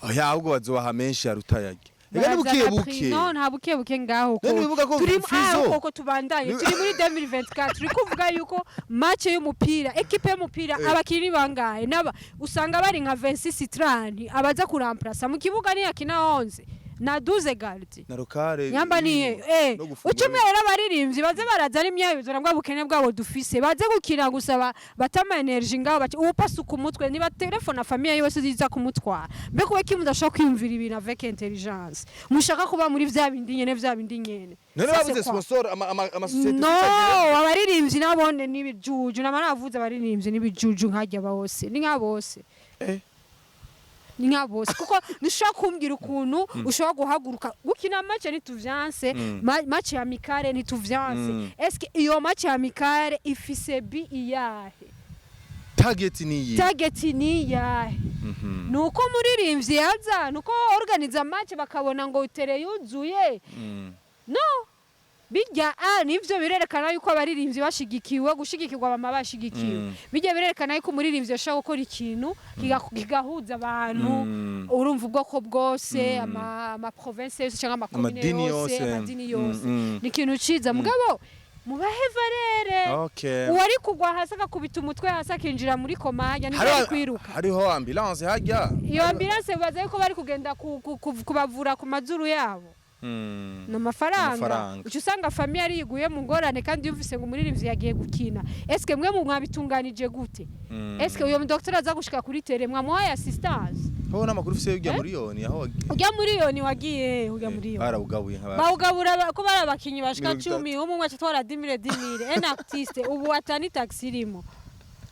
Oya, ahubwo bazobaha menshi aruta yarya. Ega ni buke buke. No, nta buke buke ngaho ko None wibuka ko turi Fizo- koko tubandanye, turi muri 2024, turi kuvuga yuko match y'umupira, équipe y'umupira, abakinyi bangahe naba usanga bari nka 26 30 abaza kuramplasa mu kibuga, ni yakina 11 na 12 garde Na rokare. Nyamba ni no gufungura. Ucumwe rero abaririmbyi baze barazana imyabizo nabwo bukene bwabo dufise, baze gukina gusa batama energy ngaho bati uwupasuka umutwe niba telefone famille yose ziza kumutwara. Mbe kuba kimwe mudashobora kwiyumvira ibintu avec intelligence, mushaka kuba muri vya bindi nyene, vya bindi nyene. None Ça, babuze c'est quoi? sponsor amasosiyete? No, abaririmbyi nabone n'ibijuju, nama navuze, abaririmbyi n'ibijuju nkajya bose, ni nka bose. Ni nka bose, kuko ntushobora kumbwira ukuntu ushobora guhaguruka gukina match ntituvyanse, match ya amicale ntituvyanse. Eske iyo match ya amicale ifise bi iyahe? Target ni iyi. Target ni iyahe? Ni uko umuririmbyi yaza, ni uko organiza match bakabona ngo terrain yuzuye? No bijya nivyo birerekana yuko abaririmbyi bashigikiwe, gushigikirwa bama bashigikiwe. Bijya birerekana yuko umuririmbyi ashobora gukora ikintu kigahuza abantu, urumva, ubwoko bwose, ama province yose cyangwa amakomine Amadini yose, yose. amadini yose. Ni ikintu ciza, mugabo mubahe valeur. Uwari kugwa hasi agakubita umutwe hasi akinjira muri coma hajya niba ari kwiruka. Hariho ambulance hajya. Iyo ambulance baza yuko bari kugenda kubavura ku mazuru yabo. Ni amafaranga. Amafaranga. Uca usanga famille yariguye mu ngorane kandi yumvise ngo umuririmbyi yagiye gukina. Eske mwe mu mwabitunganije gute? Eske uyo mudokiteri aza gushika kuri terrain mwamuhaye assistance? Ho n'amakuru ufise y'ujya Eh? miliyoni aho? Ujya miliyoni wagiye he? Ujya miliyoni Barawugabuye nk'aba bawugabura ko bari abakinyi bashika 30. 10, umwe umwe aca 10 000 10 000, un artiste ubu atani taxi irimo.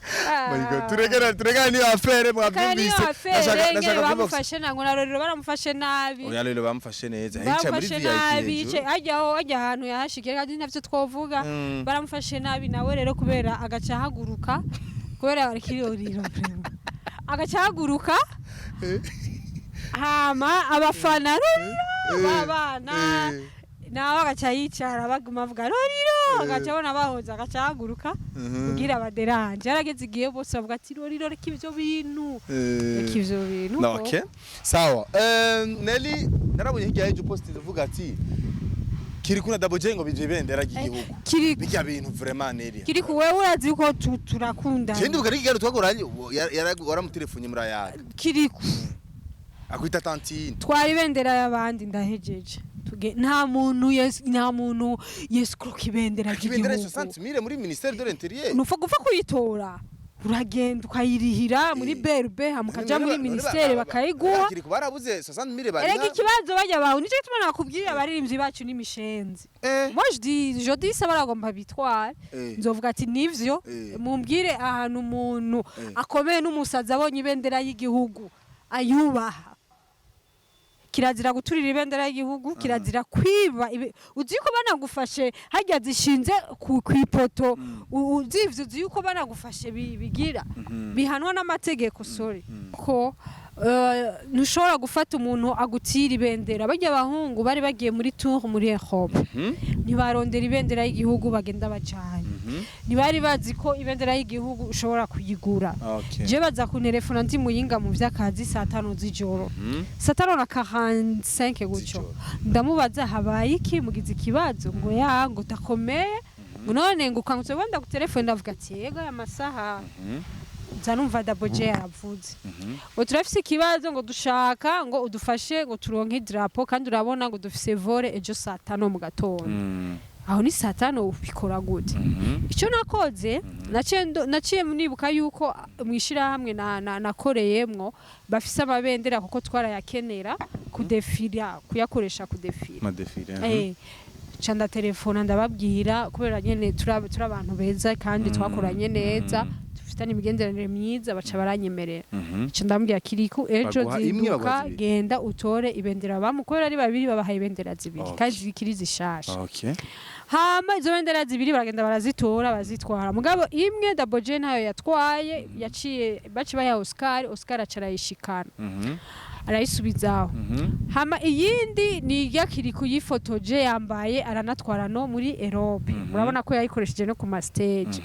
My God, turegera niyo affaire. Kandi niyo Mwabyumvise. affaire Ndashaka ngene kuvuga bamufashe nango na Rorero baramufashe nabi. Oya, rero bamufashe neza, yicaye muri Bamufashe VIP nabi. hejuru. Yicaye hajyaho hajya ahantu yahashikiye kandi navyo twovuga. Baramufashe nabi nawe rero kubera agaca ahaguruka kubera arikiroriro, agaca ahaguruka hama abafana "Roriro" babana nawe agaca yicara, baguma bavuga "Roriro", agaca abona bahoze agaca ahaguruka kugira baderanje. Yarageze igihe bose bavuga ati "Roriro, reka ivyo bintu, reka ivyo bintu." No, okay. Sawa. Nelly, narabonye hirya y'ejo post ivuga ati Kirikou na Double J ngo bije ibendera ry'igihugu. Kiri Bijya bintu vraiment, Nelly. Kiri kuwewe urazi ko turakundana. Je ndibuka n'ikiganiro twakoranye, waramutelefone muri ayaga. Kirikou. Akwita tantine. Twara ibendera y'abandi, ndahejeje. Nta muntu nta muntu yescroka ibendera Ibendera ry'igihugu. 60 000 muri ministère de l'Intérieur. Nupfa gupfa kuyitora, uragenda ukayirihira muri BRB, hama ukaja muri ministère bakayiguha. Kirikou barabuze 60 000 bari. Erega ikibazo bajya bawe, nico gituma nakubwira abaririmbyi bacu n'imishenzi. Moi je dis ça, baragomba bitware. Nzovuga ati nivyo. Mumbwire ahantu umuntu akomeye n'umusazi abonye ibendera y'igihugu ayubaha. Kirazira guturira ibendera y'igihugu, kirazira kwiba uzi yuko banagufashe harya zishinze ku ipoto, uzi ivyo, uzi yuko banagufashe bigira bihanwa n'amategeko. Sorry ko ntushobora gufata umuntu agutira ibendera. Barya abahungu bari bagiye muri tour muri Europe, ntibarondera ibendera y'igihugu bagenda bajanye, ntibari bazi ko ibendera y'igihugu ushobora kuyigura. Je baza kunterefona ndi Muyinga mu vy'akazi saa 5 z'ijoro, saa 5 na 45 gutyo. Z'ijoro. Ndamubaza habaye iki, mugize ikibazo? Ngo ya, ngo takomeye, ngo none ngo ukangutse wenda gutelefone. Ndavuga ati yego, aya masaha nza numva Double J yaravuze ngo turafise ikibazo, ngo dushaka ngo udufashe ngo turonke idarapo, kandi urabona ngo dufise vol ejo saa 5 mu gatondo. Aho ni saa 5, ubikora gute? Icyo nakoze, naciye nibuka yuko mwishirahamwe nakoreyemwo bafise amabendera, kuko twarayakenera kudefira, kuyakoresha kudefira. Ma défilé. Ca ndatelefona ndababwira, kubera nyene turi abantu beza kandi twakoranye neza, dufitanye imigenderanire myiza, baca baranyemerera. Ca ndambwira Kirikou ejo Baguha imwe, zinduka, baguha zibiri? genda utore ibendera. Bamukorera ari babiri, babahaye ibendera zibiri kandi zikiri zishasha. Hama izo bendera zibiri baragenda barazitora, bazitwara, mugabo imwe Double J ntayo yatwaye, yaciye baci bayaha Oscar. Oscar aca arayishikana, arayisubizaho. Hama iyindi ni iya Kirikou yifotoje yambaye, aranatwara no muri Europe. Murabona ko yayikoresheje no ku ma stage.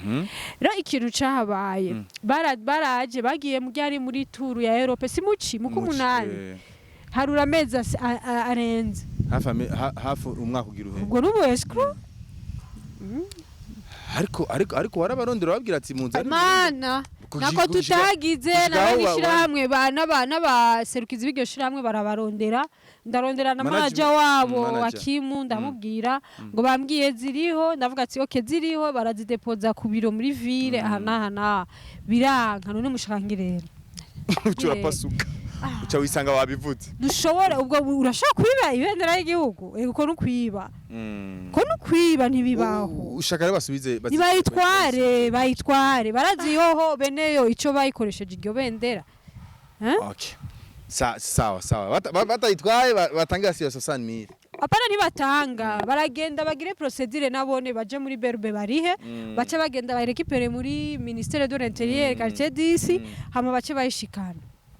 Rero ikintu cahabaye, baraje bagiye mu ryari muri tour ya Europe, si muci mu kumunani, harura amezi arenze. Hafi hafi umwaka ugira uhe. Ubwo n'ubu escroc. Ariko warabarondera babwira ati munzani. Mana nako tutagize gushika nawe aho n'ishirahamwe n'abaserukizi b'iryo shirahamwe barabarondera, ndarondera na Management. manager wabo. Manager. Wakimu ndamubwira ngo bambwiye ziriho, ndavuga ati okay, ziriho, barazidepoza ku biro muri ville aha n'aha n'aha, biranka. None mushaka rero? Uca urapasuka, uca wisanga wabivutse. Dushobora ubwo urashobora kwiba ibendera y'igihugu? Ego, ko nukwiba, ko nukwiba, ntibibaho. Ushaka rero basubize Nibayitware, bayitware, barazi yoho beneyo ico bayikoresheje iryo bendera. Eh? Okay. Sawa sawa. Batayitwaye batangira siyo 60 000. Apana, ntibatanga, baragenda bagire procédure nabone baje muri BRB barihe, bace bagenda bayirécupère muri ministère de l'Intérieur, quartier 10, hama bace bayishikana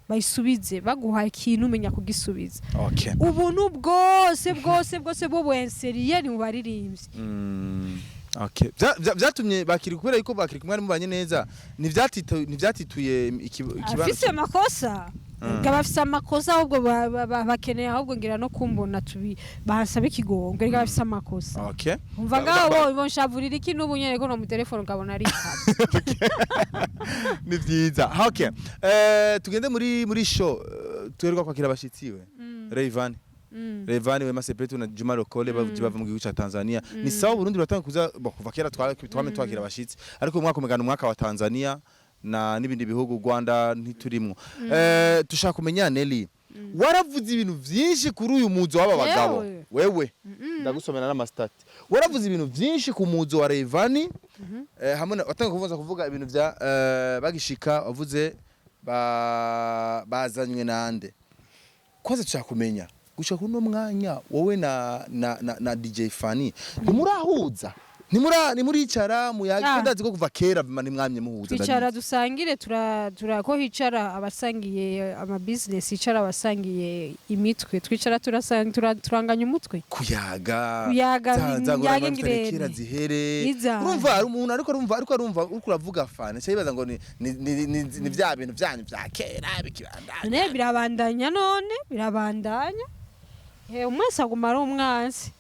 bayisubize. Baguha ikintu, umenya kugisubiza. Ubuntu bwose bwose bwose bwo bwenseriye ni mu baririmbyi. Okay. Vyatumye bakiri, kubera yuko bakiri kumwe mubanye neza, ntivyatituye ikibano. Afise amakosa. Nga bafise amakosa, ahubwo bakeneye ahubwo ngira no kumbona tubi bansaba ikigongwe. Nga bafise amakosa. Umva, ngaho bo nshavurira iki n'ubu nyene ko no mu telefone ukabona ari Ni vyiza. Okay. Tugende muri show, tuheruka kwakira abashitsi we. Rayvanny. Rayvanny, Wema Sepetu na Juma Lokole bava mu gihugu ca Tanzania. Ni sawa, Burundi buratanga kuza bo kuva kera twame twakira abashitsi. Ariko uyu mwaka umegana umwaka wa Tanzania na n'ibindi bihugu, Rwanda ntiturimwo. Tushaka kumenya, Nelly. Waravuze ibintu vyinshi kuri uyu muzo w'aba bagabo. Yewe. Wewe ndagusomera n'amastats. Waravuze ibintu vyinshi ku muzo wa Rayvanny. Hamwe watangiye kuvuga ibintu vya bagishika, wavuze bazanywe nande. Kwanza tushaka kumenya, gushika kuno mwanya, wowe na DJ Fanny ntimurahuza, ntimuricara muyaga? Ah. Ndazi ko kuva kera vima ntimwamye muhuza. Twicara Ndabizi. dusangire, tura ko hicara abasangiye ama business, hicara abasangiye imitwe, twicara turanganya umutwe. Kuyaga. Kuyaga, za ngorane yage mufitanye kera ngirente. zihere. Niza. Urumva hari umuntu ariko arumva uriko uravuga Fanny, cyo yibaza ngo ni vya bintu vyanyu vya kera bikibandanya. None birabandanya, none birabandanya. Umwese aguma ari umwansi.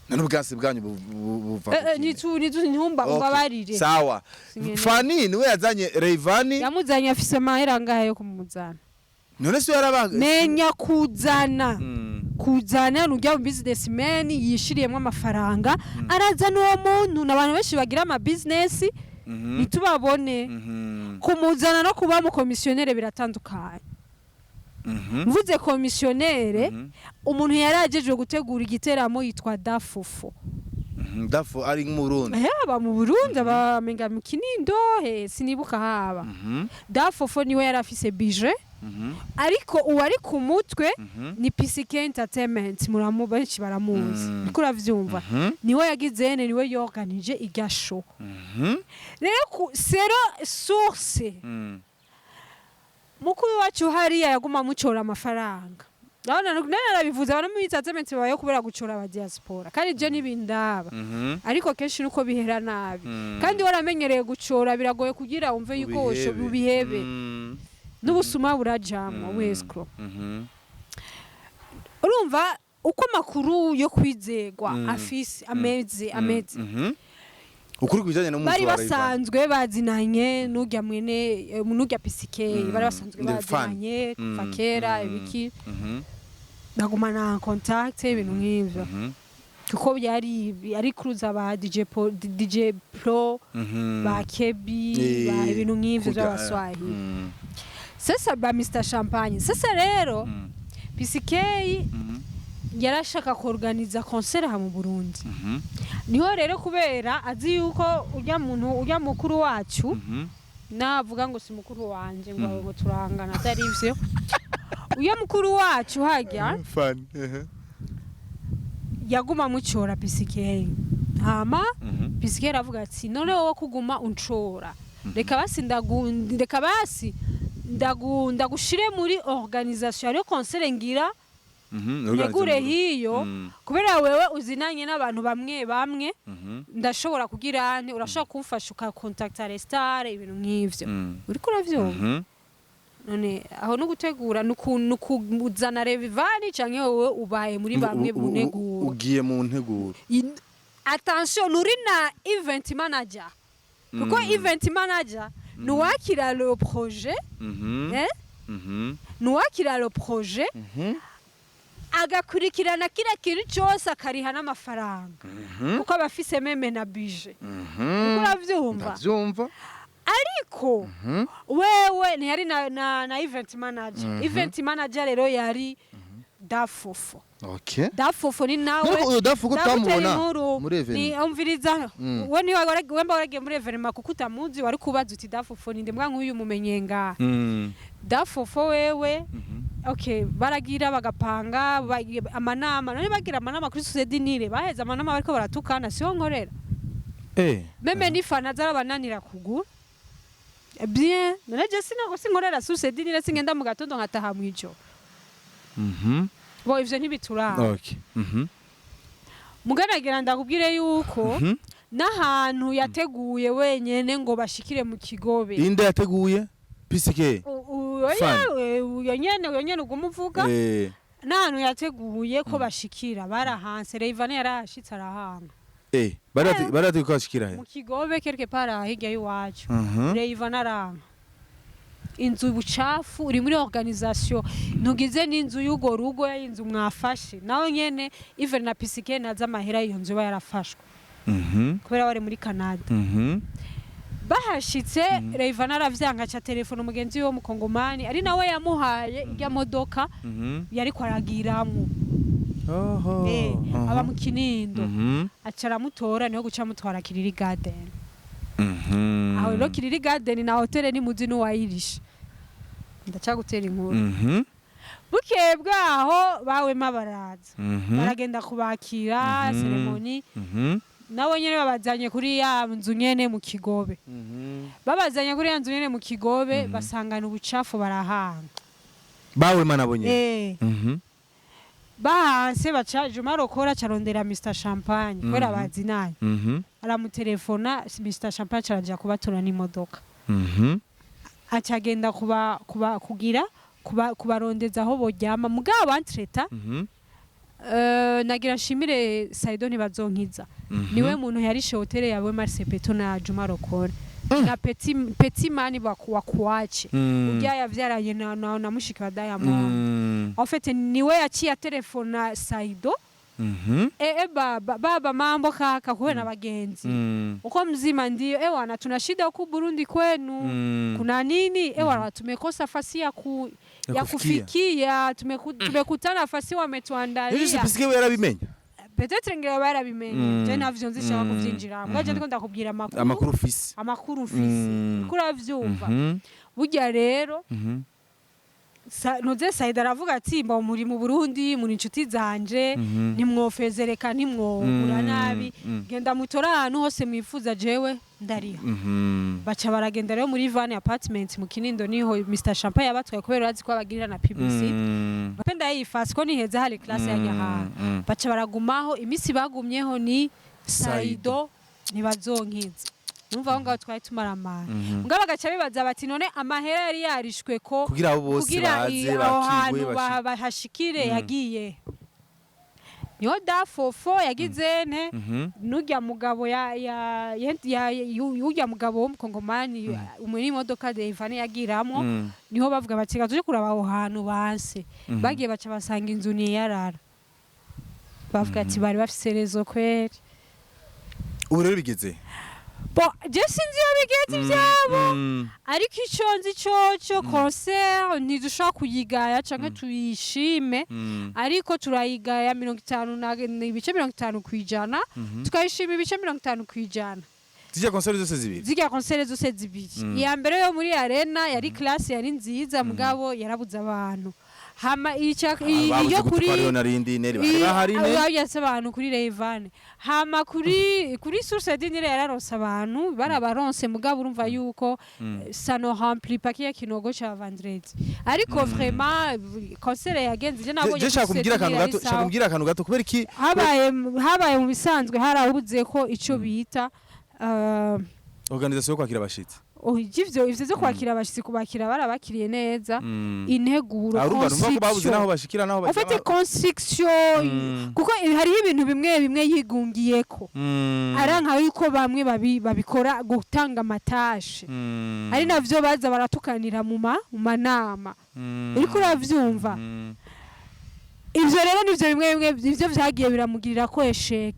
None ubwasi bwanyu buva kuki? Nitu ntumba. Okay, Umbabarire. Sawa. Sinkeneye. Fanny niwe yazanye Rayvanny. Yamuzanye afise amahera angahe yo kumuzana? None se yaraba Menya kuzana, kuzana nujya mu businessman yishiriyemo amafaranga, arazana uwo muntu. N'abantu benshi bagira ama business ntitubabone. Kumuzana no kuba mu commissionnaire biratandukanye. Mvuze commissionnaire, umuntu yari ajejwe gutegura igiteramo yitwa Dafufu. Dafu ari nk'Umurundi? Aba mu Burundi, aba menga mu Kinindo, he sinibuka haba. Dafufu niwe yari afise budget, ariko uwari ku mutwe ni PCK Entertainment, muramu benshi baramuzi. Niko uravyumva, niwe yagize ene, niwe yorganije irya show. Rero ku sero source, mukuru wacu hariya yaguma mucora amafaranga. Ndabona none narabivuze, abantu muri entertainment babayeho kubera gucora aba diaspora, kandi je nibindaba, ariko kenshi nuko bihera nabi. Kandi waramenyereye gucora, biragoye kugira wumve yuko wosho ubihebe. N'ubusuma burajamwo, wescro. Urumva uko amakuru yo kwizegwa afise ameze ameze. Ukuri kubijanye n'umunsi Bari wa Rayvanny. basanzwe bazinanye n'urya mwene n'urya PCK, bari basanzwe The fan. bazinanye kuva kera, ibiki, bagumana en contact, ibintu nk'ivyo, kuko byari ari cruise aba DJ Po, DJ Pro, ba Kebi, ba ibintu nk'ivyo kurya, by'abaswahili. Sasa ba Mr Champagne, sasa rero PCK yarashaka kuorganiza concert aha mu Burundi. Niho rero kubera azi yuko urya muntu, urya mukuru wacu, navuga ngo si mukuru wanje, ngo turangana, atari ivyo, uyo mukuru wacu harya Fan. Yaguma mucora PCK, hama PCK aravuga ati: "None wowe kuguma uncora, reka basi ndagushire muri organisation, hariyo concert ngira negure hiyo, kubera wewe uzinanye n'abantu bamwe bamwe, ndashobora kugira nte, urashobora kumfasha ukakontakta restare, ibintu nk'ivyo." Uriko uravyumva? None aho no gutegura nukuzana Rayvanny, canke wowe ubaye muri bamwe mu nteguro? Ugiye mu nteguro. Attention, nuri na event manager, kuko event manager nuwakira le projet, eh? Nuwakira le projet, agakurikirana kila kintu cyose, akariha n'amafaranga, kuko aba afise même na budget. Uriko uravyumva? Ndavyumva. Ariko wewe ntiyari na event manager. Event manager rero yari Dafofo. Dafofo ni nawe. Ariko uyo Dafu ko Ndagutera twamubona inkuru. muri Ni événement. umviriza, we niba wemba waragiye muri événement, kuko utamuzi wari kubaza uti: "Dafofo ni nde?" Mbwa nk'uyu mumenye ngaha. Dafofo wewe Okay, baragira bagapanga amanama. None bagira amanama kuri Source du Nil, baheza amanama bariko baratukana, siho nkorera. Même n'ifana zarabananira kugura bien. None je sinago sinkorera Source du Nil, singenda mu gatondo nkataha mw'ijoro. Bo ivyo ntibituraba. Okay. Muganagira ndakubwire yuko n'ahantu yateguye wenyene ngo bashikire mu Kigobe. Inde yateguye? PCK? Oya. Fine. Uyo nyene uguma uvuga. N'ahantu yateguye ko bashikira barahanse. Rayvanny yarahashitse arahanga. Bari bari bateguye ko bashikira he? Mu Kigobe, quelque part aha hirya y'iwacu. Rayvanny aranga inzu, bucafu uri muri organisation, ntugize n'inzu y'urwo rugo, y'inzu mwafashe nawe nyene. Even na PCK naza amahera iyo nzu iba yarafashwe kubera bari muri Canada. Bahashitse, Rayvanny aravyanka, aca telefone umugenzi we w'umukongomani ari nawe yamuhaye irya modoka yariko aragiramwo. Oho. Aba mu Kinindo. Aca aramutora, niho guca amutwara Kiriri Garden. Aho rero Kiriri Garden na hoteli nimuzi n'uwayirishe, ndacagutera inkuru. Bukeye bwaho bawema baraza, baragenda kubakira, cérémonie. Nabo nyene babazanye kuri ya nzu nyene mu Kigobe. Babazanye kuri ya nzu nyene mu Kigobe, basangana ubucafu, barahanga. Bawema nabo nyene? Eh. Bahanse, baca Juma Rokora carondera Mr Champagne kubera bazinanye. Aramutelefona, Mr Champagne caraja kubatora n'imodoka. Acagenda kuba kugira kuba kubarondeza aho boryama. Mugabo entre-temps, nagira nshimire Saido Ntibazonkiza. Niwe muntu yarishe hôtel yawe Marsepeto na Juma Rokora na Petit Mani wakuache urya yavyaranye na mushiki wa Diamond. En fait niwe yaciye atelefona Saido. Baba baba, mambo kaka, kuwe na bagenzi. Uko mzima? Ndio. Ewana, tuna shida huku Burundi kwenu. Kuna nini? Ewana, tumekosa fasi ya Ya kufikia. kufikia. Tumekutana fasi Rero wametuandalia. PCK we yarabimenya? Peut-être ngira barabimenye. Je navyo nzi shaka kuvyinjira mbwa je ndiko ndakubwira amakuru. Amakuru ufise. Amakuru mfise. Uriko uravyumva? Mhm. Burya rero nuze Said aravuga ati: "Mba muri mu Burundi, muri inshuti zanje, ntimwofezereka, ntimwogura nabi. Genda mutore ahantu hose mwifuza, jewe ndariha." Baca baragenda rero muri Van Apartment mu Kinindo, niho Mr Champagne yabatwaye kubera urazi ko abagirira na publicity. Penda yifasi ko niheza hari classe ya Nyahanga. Baca baragumaho. Iminsi bagumyeho ni Saido Ntibazonkiza. Numva aho ngaho twari tumaramara. Mugabo bagaca bibaza bati: "None amahera yari yarishwe ko Kugira abo bose kugira baze aho bakigwe hantu bahashikire yagiye?" Niho dafofo yagize nte nurya mugabo ya ya ya- ya yurya mugabo w'umukongomani muri imodoka Devane yagiramwo. Niho bavuga bati: "Reka tuje kuraba aho hantu banse." Bagiye, baca basanga inzu niyarara. Bavuga ati bari bafise raison kweri. Ubu rero bigeze Bo je sinzi iyo bigeze ivyabo, ariko ico nzi coco, concert ntidushobora kuyigaya canke tuyishime, ariko turayigaya 50 na 50%, tukayishima 50%. Zijya concert zose zibiri? Zirya concert zose zibiri. Iya mbere yo muri arena yari classe, yari nziza, mugabo yarabuze abantu. Hama iyo kuri hariho narindi neri bari bahari ne. Babyatse abantu kuri Rayvan. Hama kuri Source du Nil yararonse abantu, barabaronse, mugabo urumva yuko ça ne remplit pas kiya kinogo ca vendredi. Ariko vraiment concert yagenze, je nabonye Je shaka kuri kumbwira Source akantu du Nil gato, yari shaka sawa. kumbwira akantu gato kubera iki? Habaye mu bisanzwe harabuze ko ico bita Organisation yo kwakira abashitsi. Oh, ivyo vyo kwakira abashitsi, kubakira barabakiriye neza. Integuro, Urumva ko babuze naho construction. bashikira naho En fait construction, kuko hariho ibintu bimwe bimwe yigungiyeko, aranka yuko bamwe babikora gutanga amatashe, ari navyo baza baratukanira mu manama. Uriko uravyumva? Ivyo rero nivyo bimwe bimwe ivyo vyagiye biramugirira ko échec.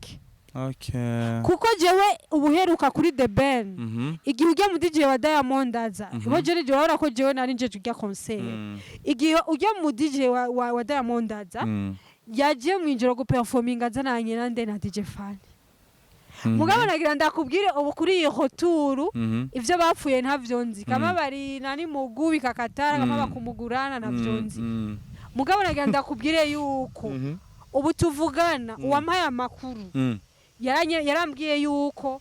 Kuko jewe ubuheruka kuri The Ben, igihe ujya mu DJ wa Diamond aza, bo je nije urabona ko jewe nari njeje ujya concert. Igihe ujya mu DJ wa Diamond aza, yagiye mu ijoro guperforminga azananye nande? Na DJ Fan. Mugabo nagira ndakubwire, ubu kuri iyo retour, ivyo bapfuye ntavyo nzi. Kama bari nani mugu bikakatara, kama bakumugurana, ntavyo nzi. Mugabo nagira ndakubwire yuko ubu tuvugana, uwampaye amakuru yarambwiye yuko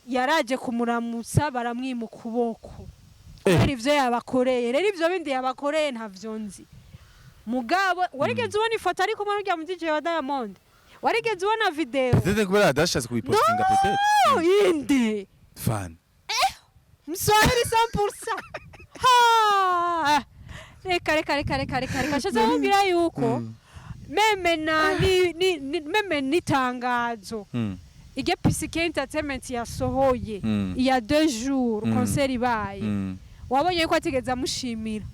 yaraje kumuramutsa, baramwima ukuboko kubera ivyo yabakoreye. Rero ivyo bindi yabakoreye ntavyo nzi. Mugabo warigeze ubona ifoto ari kumwe n'urya mu DJ wa Diamond? Warigeze ubona video? Peut-être kubera adashatse kubipostinga, peut-être. No, inde? Fan. Mswahili 100%. Ha! Reka, reka, reka, reka, reka, reka. Nshatse kubwira yuko même na ni même n'itangazo iryo PCK Entertainment yasohoye iya 2 jours concert ibaye, wabonye yuko atigeze amushimira.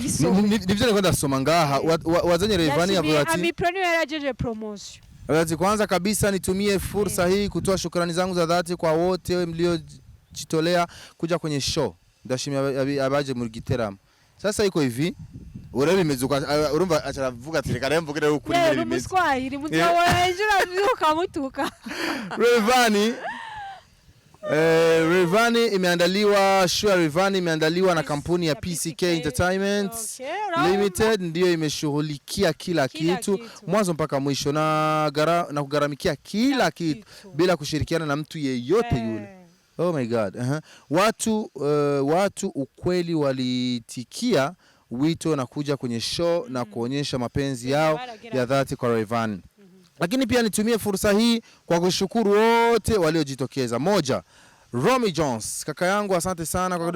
Yisohoye. Nivyo niko ndasoma ngaha. Wazanye Rayvanny Yashimiye avuga ati Amipro, niwe yarajeje promotion. Ati kwanza kabisa nitumie fursa hii kutoa shukrani zangu za dhati kwa wote mliojitolea kuja kwenye show. Ndashimira abaje mu giteramo. Sasa iko hivi, urebe bimeze uko, urumva acaravuga ati reka rero mvuge rero ukuri Yewe ngene bimeze. N'umuswahili muzabona ejo uravyuka mutuka. Rayvanny imeandaliwa, show ya Rayvanny imeandaliwa na kampuni ya PCK Entertainment Okay, unaona? Limited, ndiyo imeshughulikia kila Kila kitu, kitu. mwanzo mpaka mwisho na kugharamikia kila Kila kitu kitu. bila kushirikiana na mtu yeyote yule. Oh my God. Watu ukweli walitikia wito na kuja kwenye show na kuonyesha mapenzi yao ya dhati kwa Rayvanny. Lakini pia nitumie fursa hii kwa kushukuru wote waliojitokeza. Moja, Romy Jones, kaka yangu, asante sana kwa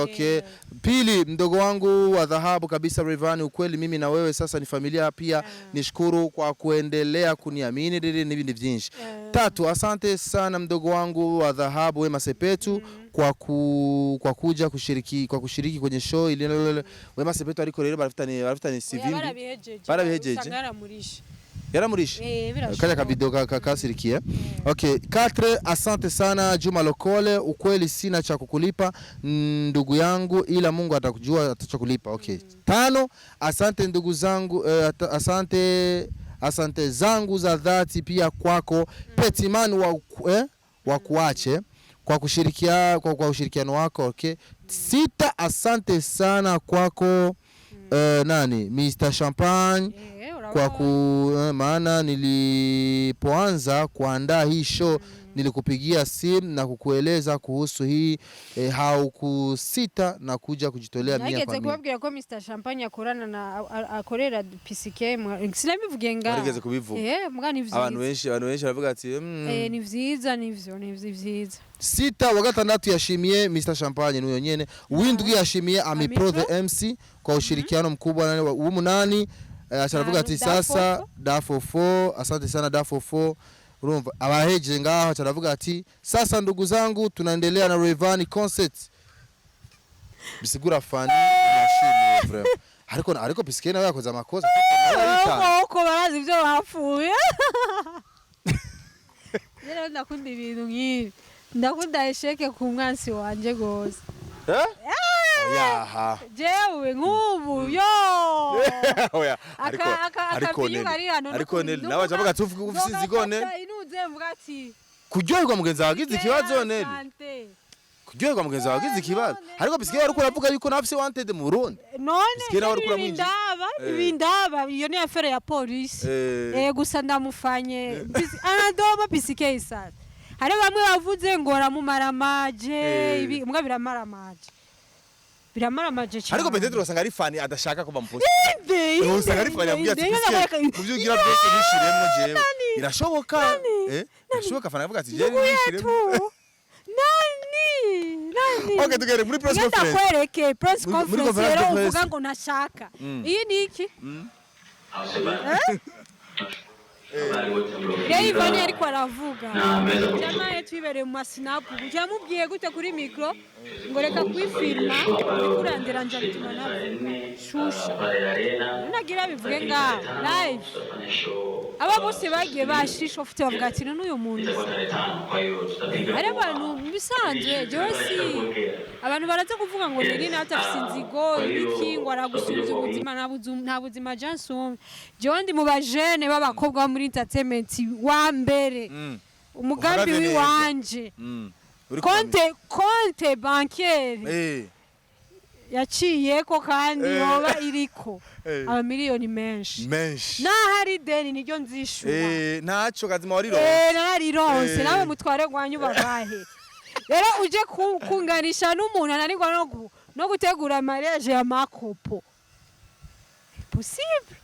okay. Pili, mdogo wangu wa dhahabu kabisa Rayvanny, ukweli mimi na wewe sasa ni familia pia. Nishukuru kwa kuendelea kuniamini dili n'ibindi byinshi. Tatu, asante sana mdogo wangu wa dhahabu Wema Sepetu kwa kuja kushiriki, kwa kushiriki kwenye show ili Wema Sepetu. Ariko rero barafitanye CV Oya, mbi. barabihejeje. Barabihejeje? Usanga yaramurishe. Yaramurishe. Eh, birashoboka. Kaya kavideo kasirikie. Okay, quatre, asante sana Juma Lokole, ukweli sina cha kukulipa ndugu yangu, ila Mungu atakujua atachokulipa. Okay. Tano, asante ndugu zangu, asante zangu za dhati pia kwako Petiman wa kuache kwa ushirikiano wako. Okay. Sita, asante sana kwako nani, Mr Champagne Eh, urabona? kwa ku maana nilipoanza kuandaa hii show nilikupigia simu na kukueleza kuhusu hii, haukusita na kuja kujitolea mia Nageze kwa mia. kubabwira ko Mr Champagne akorana na akorera PCK, sinabivuge nga. Warigeze kubivuga. Eh, mbwa ni vyiza. Abantu benshi baravuga ati Eh, ni vyiza, nivyo ni vyiza. Sita, wa gatandatu yashimiye Mr Champagne n'uyo nyene. Windwi yashimiye Ami Pro Ami the MC kwa ushirikiano mkubwa. W'umunani aravuga ati sasa Dafofo, asante sana Dafofo. Urumva abaheje ngaho, aravuga ati sasa ndugu zangu, tunaendelea na Rayvanny concert. Bisigura Fani yashimiye vraiment, ariko PCK nawe yakoze amakosa kuko nawe yaritanze. Uko barazi ibyo bapfuye. Rero ndakunda ibintu nk'ibi, ndakunda échec ku mwansi wanje gose. Eh? Oyaha. Jewe nk'ubu yo Oya, ariko ariko akavinyu Nelly, kari hano. Ariko Nelly nawe acavuga ati ufise inzigo Nelly. Inuze mvuga ati Kuryoherwa mugenzi wawe agize ikibazo, Nelly. Sante. Kuryoherwa mugenzi wawe agize ikibazo. None, Ariko PCK wari uravuga yuko nawe afise wanted mu Burundi. None PCK nawe uriko uramwinjiza. ibindaba Eh. ibindaba iyo ni affaire ya polisi. Eh. Eh, gusa ndamufanye anadoma PCK sasa. Hari bamwe bavuze ngo aramumaramaje. Eh. Ibi mbwa biramaramaje, biramaramaje cyane. Ariko peut-être usanga ari Fani adashaka ko bamuposta. Inde, Usanga ari Fani yabwiye ati inde, PCK inde, mu byo ugira byose nishiremo jewe. Birashoboka. Eh? Birashoboka Fani avuga ati jewe ndugu nishiremo. yetu nani nani. Okay, tugere muri press Ngenda conference. kwereke press Muri conference conference rero de presse. uvuga ngo ntashaka. Iyi ni iki? Rero Ivani ariko aravuga, jamaa yetu ibereye mu masinapu, yamubwiye gute kuri micro ngo reka kwifilma, uriko uranderanja bituma navuga shusha. Nagira bivuge ngaho live, aba bose bagiye bashisha ufite bavuga ati none uyu muntu hari abantu mu bisanzwe. Jewe si abantu baraza kuvuga ngo Nelly nawe atafise inzigo ibiki, ngo aragusubiza ubuzima, nta buzima Johnson. Jewe ndi mu bajene b'abakobwa bo muri entertainment wa mbere, umugambi Uhagaze neza. w'iwanje Uri compte bancaire. Yaciyeko kandi yoba iriko amamiliyoni menshi. Menshi. Naho ari deni niryo nzishura. Ntaco kazima warironse. Narironse. Nawe mutware gwanyu babahe. Rero uje kunganisha n'umuntu ananirwa no gutegura mariage ya makopo, possible.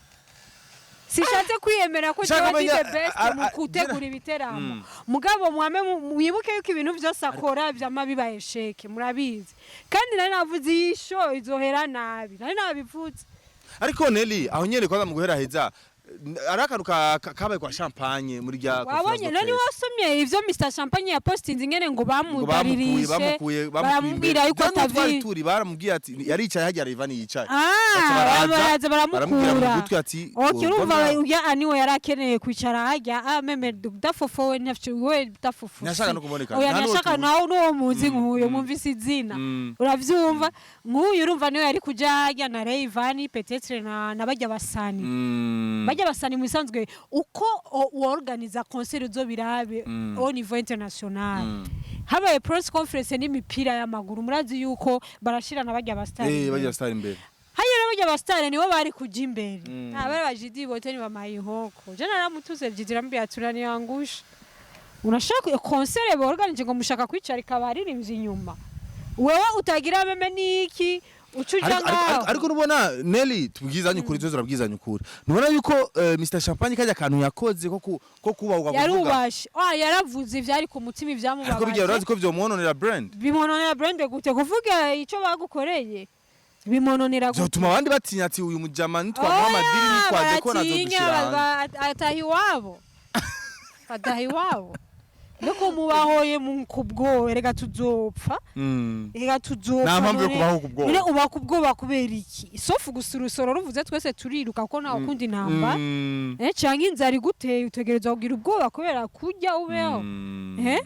Sishatse kwiyemera ko Shaka jewe ndi kumenya, the best mu gutegura ibiteramo. Mugabo mwame mwibuke yuko ibintu vyose akora vyama biba échec, murabizi. Kandi nari navuze iyi show izohera nabi, nari nabivuze. Ariko Nelly, aho nyene kwanza mu guhera heza, ari akantu kabaye kwa Champagne muri rya Wabonye none, wasomye ivyo Mr Champagne yapostinze ingene ngo ngo bamukuye bamudaririshe? Bamukuye Baramubwira yuko twari atavi turi, baramubwiye ati yaricaye hajya Rayvanny yicaye. Ah, baraza, baraza baramubwira mu baramukura. gutwi ati Okay, urumva "Urumva urya aniwe yari akeneye kwicara hajya, ah, même dafofo we ntafyo we dafofo. Ntiyashaka no kuboneka. Oya. Nta n'uwo Ntiyashaka tuzi. nawe n'uwo muzi nk'uyo mwumvise izina. Uravyumva, nk'uyu urumva niwe yari kuja hajya na Rayvanny peut-être na bajya basani. Bajya basani mu bisanzwe uko uorganiza concert uzo birabe au niveau international. Habaye press conference n'imipira y'amaguru, murazi yuko barashirana bajya basitari. Bajya star imbere. Hariya rero bajya basitari nibo bari kuja imbere. Abari bajidi bote ni bamaye inkoko. Je naramutuze jidi, ramubwira turaniangusha, unashaka concert borganije ngo mushaka kwicarika abaririmbyi inyuma, wewe utagira même niki uca uja ngaho. Ariko nubona Nelly, tubwizanye ukuri, tuzo turabwizanye ukuri, nubona yuko Mr Champagne kajya kantu yakoze ko kubahuka kuvuga. Yarubashe, ah, yaravuze ivyari ku mutima, Ariko bijya ivyamubabaje. urazi ko vyomwononera brand. Bimononera brand gute? Kuvuga ico bagukoreye bimononera gute? Vyotuma abandi batinya ati uyu mujama nitwamuha amadiri, nitwaje ko Baratinya, nazodushira hanze. Ataha iwabo, ataha iwabo nuko mubahoye mu kubwoba. Reka tuzopfa. Reka tuzopfa. Nta mpamvu yo kubaho ku bwoba. None uba ku bwoba kubera iki? Sauf gusa urusoro ruvuze twese turiruka ko ntawe ukunda intambara. Canke inzara iguteye utegerezwa kugira ubwoba kubera kurya ubeho. Eh?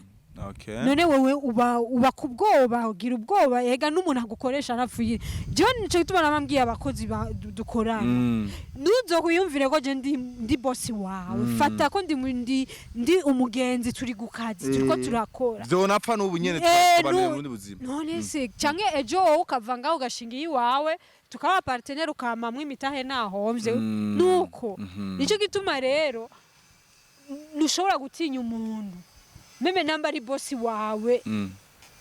Okay. None wewe uba ku bwoba, ugira ubwoba ega n'umuntu agukoresha arapfuye. Jewe nico gituma namambwiye abakozi dukorana, ntuzokwiyumvire ko je ndi boss wawe. Fata ko ndi umugenzi, turi ku kazi, turiko turakora. Vyonapfa n'ubu nyene tubanire mu bundi buzima. None se canke ejo wowe ukava ngaho ugashinga iwawe, tukaba partenaire, ukamamwo imitahe nahomvye. Nuko nico gituma rero ntushobora gutinya umuntu même namba ari boss wawe.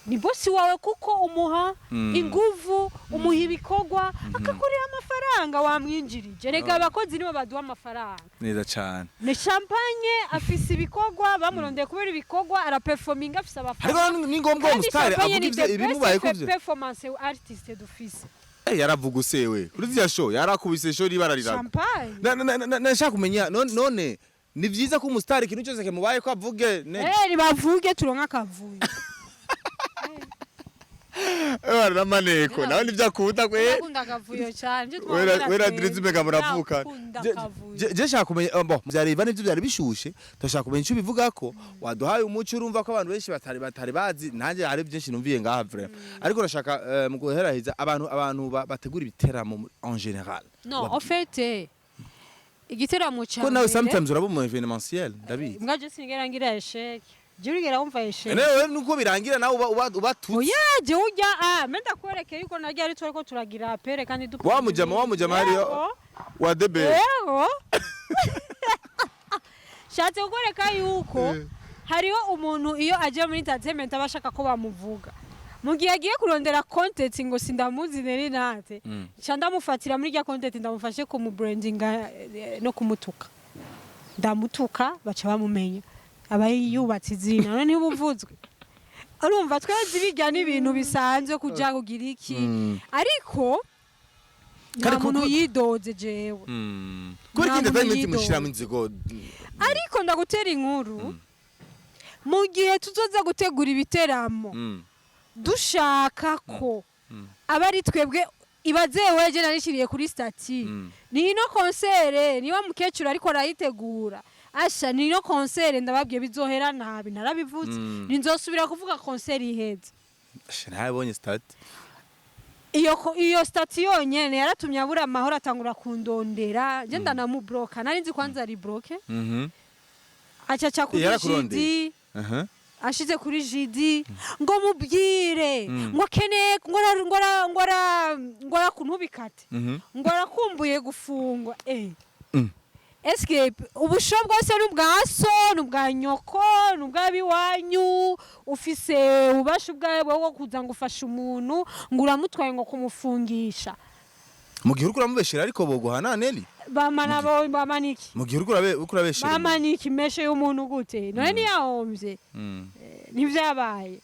Ni boss wawe kuko umuha inguvu, umuha ibikorwa, akakurira amafaranga wamwinjirije. Rega abakozi nibo baduha amafaranga. Neza cane. Ni Champagne afise ibikorwa, bamurondeye kubera ibikorwa, araperforminga, afise Ariko abafana. ni ngombwa Kandi umusitari Champagne avuga ni ivyo the ibimubayeko best vyo. performance artist dufise. Yaravuga usewe kuri ziriya show, yarakubise show ribarariraga. Champagne. Nashaka kumenya none ni vyiza ko umusitari ikintu cyose kimubaye ko avuge ne? Nibavuge turonke akavuyo. Namaneko nawe nivyo akunda kwe. Ndakunda akavuyo cyane. Nicyo Wera twabwira wera twebwe. Drizzy mbega muravuka. Ndakunda akavuyo. Je shaka kumenya, bon, byari Ivan nivyo byari bishushe, turashaka kumenya icyo bivuga ko waduhaye umuco. Urumva ko abantu benshi batari bazi, nanjye hari byinshi numviye ngaha vraiment. Ariko urashaka mu guheraheza abantu bategura ibiteramo en général. No, en fait, igiteramo cya Ko nawe mbere- sometimes uraba mu événementiel, ndabizi. Mbwa je sinigera ngira échec. Je urigera wumva échec? Nawe nuko birangira nawe uba tutsi. Oya, je ujya, ah, menda kwereke yuko naryo ari twariko turagira apere kandi dupfa. Wa mujama hariyo wa debe. Yego. Shatse kukwereka yuko hariho umuntu iyo agiye muri entertainment aba ashaka ko bamuvuga. Mu gihe agiye kurondera content ngo sindamuzi neri nate, nca ndamufatira muri rya content, ndamufashe kumubrandinga no kumutuka. Ndamutuka baca bamumenya. Aba yubatse izina, none niba uvuzwe. Urumva twese bijya n'ibintu bisanzwe kuja kugira iki. Ariko nta Kandi muntu yidoze jewe. Kubera Nta ikindi muntu entertainment yidoze. mushiramo inzigo. Ariko ndagutera inkuru, mu gihe tuzoza gutegura ibiteramo dushaka ko aba ari twebwe, ibaze weje narishiriye kuri statut, ni ino concert niba mukecuru ariko arayitegura asha, ni ino concert ndababwiye bizohera nabi, narabivuze. Ninzosubira kuvuga concert iheze. Ntabonye statut. Iyo statut yonyene yaratumye abura amahoro, atangura kundondera, je ndanamubloka, nari nzi kwanza ari bloqué, acaca kuri Yarakurondeye? jidi. Aha. Ashize kuri jidi ngo mubwire ngo akeneye ngo ara ntubikate, ngo arakumbuye gufungwa. Eske ubusho bwose ni ubwa so, ni ubwa nyoko, ni ubw'abiwanyu? Ufise ububasha ubwawe bwo kuza ngo ufashe umuntu, ngo uramutwaye ngo kumufungisha? Mu gihe uriko uramubeshera, ariko boguhana, Neli. Bamana bo bamaniki. Mu gihe uriko urabeshera umuntu. Bamaniki meshe y'umuntu gute none? Ntiyahombye? Ntivyabaye?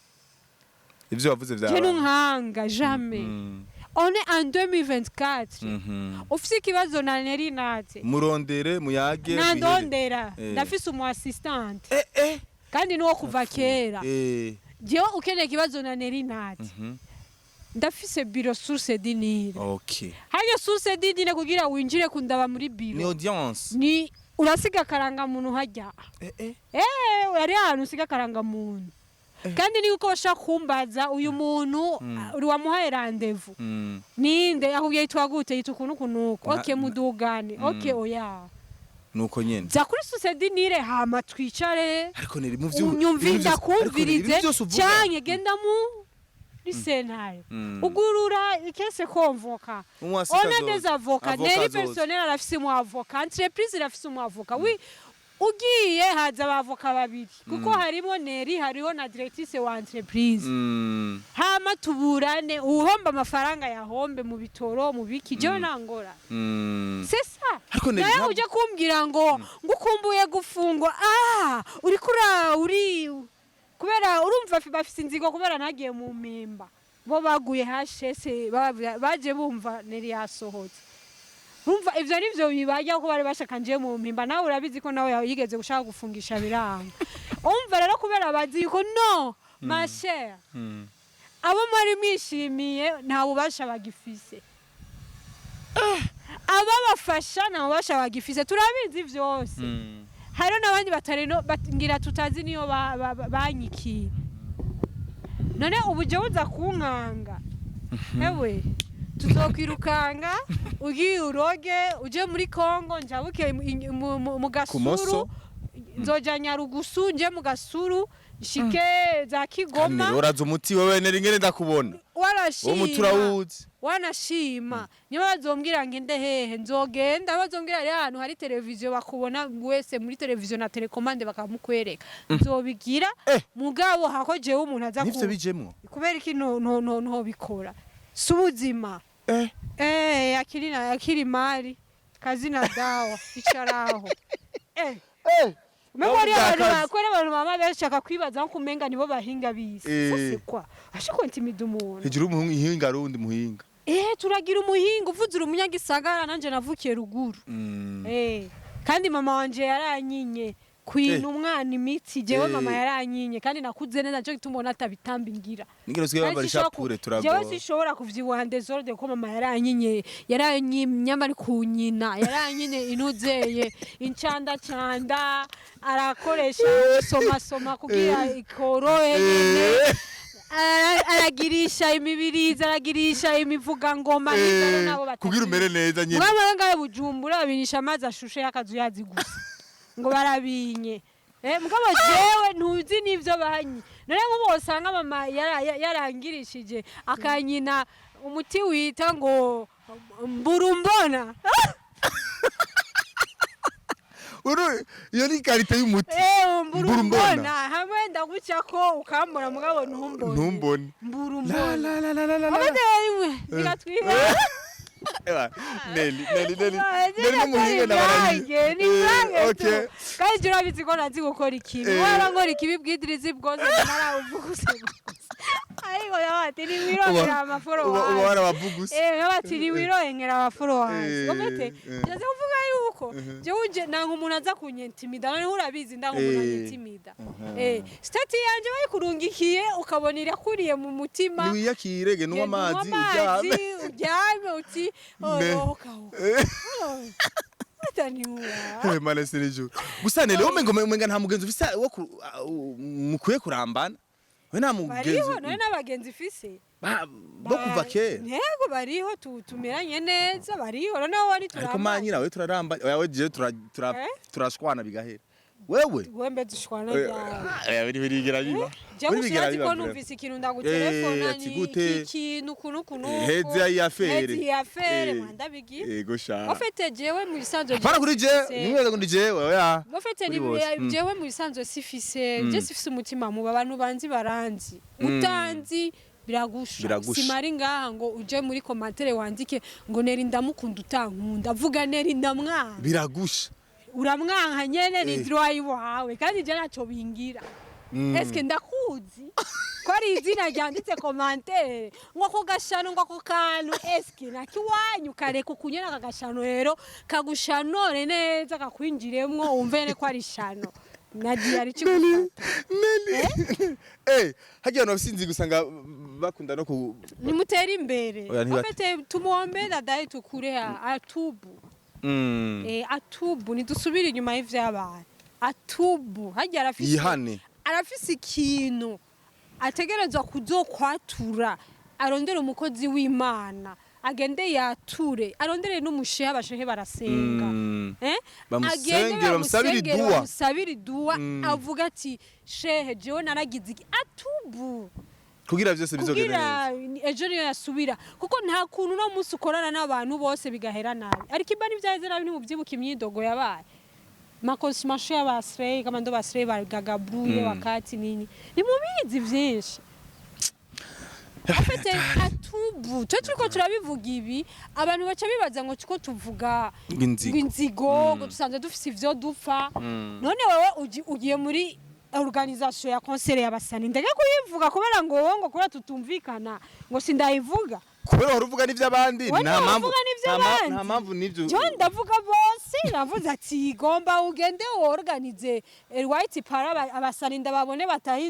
Ivyo wavuze Je vyabaye. Nunkanga jamais. On est en 2024. Ufise ikibazo na Neri Nate, murondere muyage mwihere. Nandondera. Ndafise umu assistant kandi niwo kuva kera. Jewe ukeneye ikibazo na Neri Nate, ndafise bureau Source du Nil. Hariyo Source du Nil, kugira winjire kundaba muri Ni bureau audience. Ni urasiga akarangamuntu hajya. Ari ahantu usiga akarangamuntu, kandi niba uko bashaka kumbaza uyu muntu uri wamuhaye rendez-vous, ninde akubwiye, yitwa gute, yitwa ukuntu kunuko. Okay, mudugane. Okay, oya. Nuko nyene. Za kuri Source du Nil, hama twicare. Ariko Neri, mu vyo Unyumviriza, kumvirize, byose uvuga. Canke genda mu sentare, ugurura ikese convoquer. Umwasi On a kazoza. des avocats. Avocat Neri azoza. personnel arafise umu avocat, entreprise irafise umu avocat. Oui, ugiye haza abavoka babiri, kuko harimo Neri, hariho na directrice wa entreprise. Hama tuburane, uhomba amafaranga yahombe mu bitoro, mu biki, jewe nangora. C'est ça. Ariko Neri, Nawe uje kumbwira ngo ukumbuye gufungwa, uri kura uri kubera urumva bafise inzigo kubera nagiye mu mpimba, bo baguye hashese baje bumva Neri yasohotse. Urumva ivyo nivyo bibajya ko bari bashaka nje mu mpimba. Nawe urabizi ko nawe yigeze gushaka gufungisha biranga. Umva rero, kubera bazi yuko no ma chère, abo mwari mwishimiye nta bubasha bagifise, ababafasha nta bubasha bagifise, turabizi vyose. Hariho n'abandi batari no ngira tutazi niyo banyikiye. None ubu jewe uza kunkanga? Ewe, tuzokwirukanga ugiye uroge uje muri Kongo, njabuke mu Gasuru. Kumoso. Nzoja Nyarugusu, nje mu Gasuru, nshike za Kigoma. Neri, uraza umuti wewe. Neri, ngene ndakubona, uwo muti Warashima. urawuzi. Wanashima, niba bazombwira ngende hehe nzogenda, bazombwira ari ahantu hari televiziyo bakubona wese muri televiziyo na télécommande bakamukwereka, nzobigira. Mugabo hako jewe umuntu aza Nivyo ku bijemwo. Kubera iki no no no no bikora si ubuzima. Akili na akili mali kazi na dawa icaraho. Umengo hariyo abantu Akazi. kubera abantu bama bashaka kwibaza nko kumenga nibo bahinga bisi. Ça c'est quoi? Ashaka intimida umuntu. Hejuru y'umuhinga hari uwundi muhinga. Turagira umuhinga, uvuze uri umunyagisagara, nanje navukiye ruguru. Kandi mama wanje yaranyinye kwina umwana imiti jewe. Mama yaranyinye kandi nakuze neza, nico gituma ubona atabitamba ingira. Nigero usigaye wambara Kandi sinshobora ishapure. Jewe Turagora. sinshobora kuvyibuha désordre, kuko mama yaranyinye, yaranyimye ari kunyina, yaranyinye inuzeye incandacanda, arakoresha somasoma kugira ikorohe nyene. Aragirisha imibirizi, aragirisha imivugangoma n'ivyo nabo batabizi. Kugira umere neza nyine. Mugabo rero ngaho Bujumbura babinisha amazi ashushe y'akazu yazi gusa ngo barabinye. Mugabo jewe ntuzi n'ivyo banyi. None nk'ubu wosanga mama yarangirishije akanyina umuti wita ngo mburumbona. Iyo ni qualité y'umuti. Mburumbona. Mburumbona. Hamwe ndagucako ukambona, mugabo ntumbone. Ntumbone. La Mburumbona. la la la la la la. Amate rimwe bigatwiha. Ewa, Neli, Neli, Neli, Neli n'umuhinga ni n'abarayi. Ni blague Okay. tu. Kandi jya urabizi ko nazi gukora ikibi. Waba nkora ikibi bwidirizi bwose narawuvuguse, ariko yabati ni wirongera Uba uba ama followers. warabavuguse. Yabati ni wirongera ama followers. Omete njaze kuvuga yuko jewe nje nanga umuntu aza kunyentimida. Noneho urabizi, ndanga umuntu anyentimida. Statut yanje bayikurungikiye ukabona irakuriye mu mutima. Niwiyakire, ge nunywa Genda unywe amazi uryame. Uryame uti oroka. Ataniwa. Mana sinijuru. Gusa Neli, wowe umenga nta mugenzi ufise wo mukwiye kurambana. We nta mugenzi. Bariho none n'abagenzi ifise. Bo kuva kera. Ntego bariho, tumeranye neza, bariho noneho wari Ariko turambanye. manyira we turaramba, oya, we je Eh? turashwana bigahera. Wewe Wembe dushwana ryawe. Eh, biri birigera biba. Jewe Biri bigera usibazi biba ko vraiment. numvise ikintu ndagutelefona Ati ni gute? iki kintu uku n'uku. Hezi iyi affaire. Hezi iyi affaire Eh, mwandabigira. Ego sha. En fait, jewe mu bisanzwe Para kuri je, nimweza ngo ndi jewe, oya. En fait, Kuri ni bose. Jewe mu bisanzwe sifise, je sifise umutima mubi. Abantu banzi baranzi, utanzi biragusha. Biragusha. Simari ngaha ngo uje muri commentaire wandike ngo "Neri ndamukunda", utankunda. Vuga "Neri ndamwanka". Biragusha. Uramwanka nyene, ni Eh. droit iwawe, kandi je naco bingira. Eske ndakuzi ko ari izina ryanditse commentaire ngo ako gashano, ngo ako kantu, eske nakiwanyu? Kareka ukunyene aka gashano rero kagushanore neza, kakwinjiremwo, wumve ko ari shano na diyari kigufata. Nelly. Eh, hagiye abantu basinzi gusanga bakunda no ku Nimutere imbere. Oya, En fait, tumuombe dadaye tukure atubu. Atubu, ntidusubire inyuma y'ivyabaye, atubu harya arafise Yihane. Arafise ikintu ategerezwa kuzokwatura. Arondere umukozi w'Imana agende yature, arondere n'umushehe, abashehe barasenga. Eh? Bamusengere, Agende bamusabire bamusengere, iduwa. Bamusabire iduwa, avuga ati: "Shehe, jewe naragize iki", atubu. Kugira vyose bizogenda neza. Kugira ejo niyo yasubira, kuko nta kuntu uno munsi ukorana n'abantu bose bigahera nabi. Ariko imba n'ivyaheze nabi, ntimubyibuka imyidogo yabaye, makonsumasho y'abasirey, kama ndo basirey bagagabruye wakati nini, nimubizi vyinshi. En fait, atubu. Twe turiko turabivuga ibi, abantu baca bibaza ngo tuko tuvuga Inzigo. ngo inzigo, ngo dusanzwe dufise ivyo dupfa. None wewe ugiye muri organisation ya concert y'abasani, ndajya kuyivuga kubera ngo wowe ngo kubera tutumvikana ngo sindayivuga? Kubera wari uvuga n'ivy'abandi. Wowe Nta mpamvu uvuga n'ivy'abandi. Nta mpamvu n'ivyo. Jewe ndavuga bose, navuze ati gomba ugende organize white para abasani ndababone batahe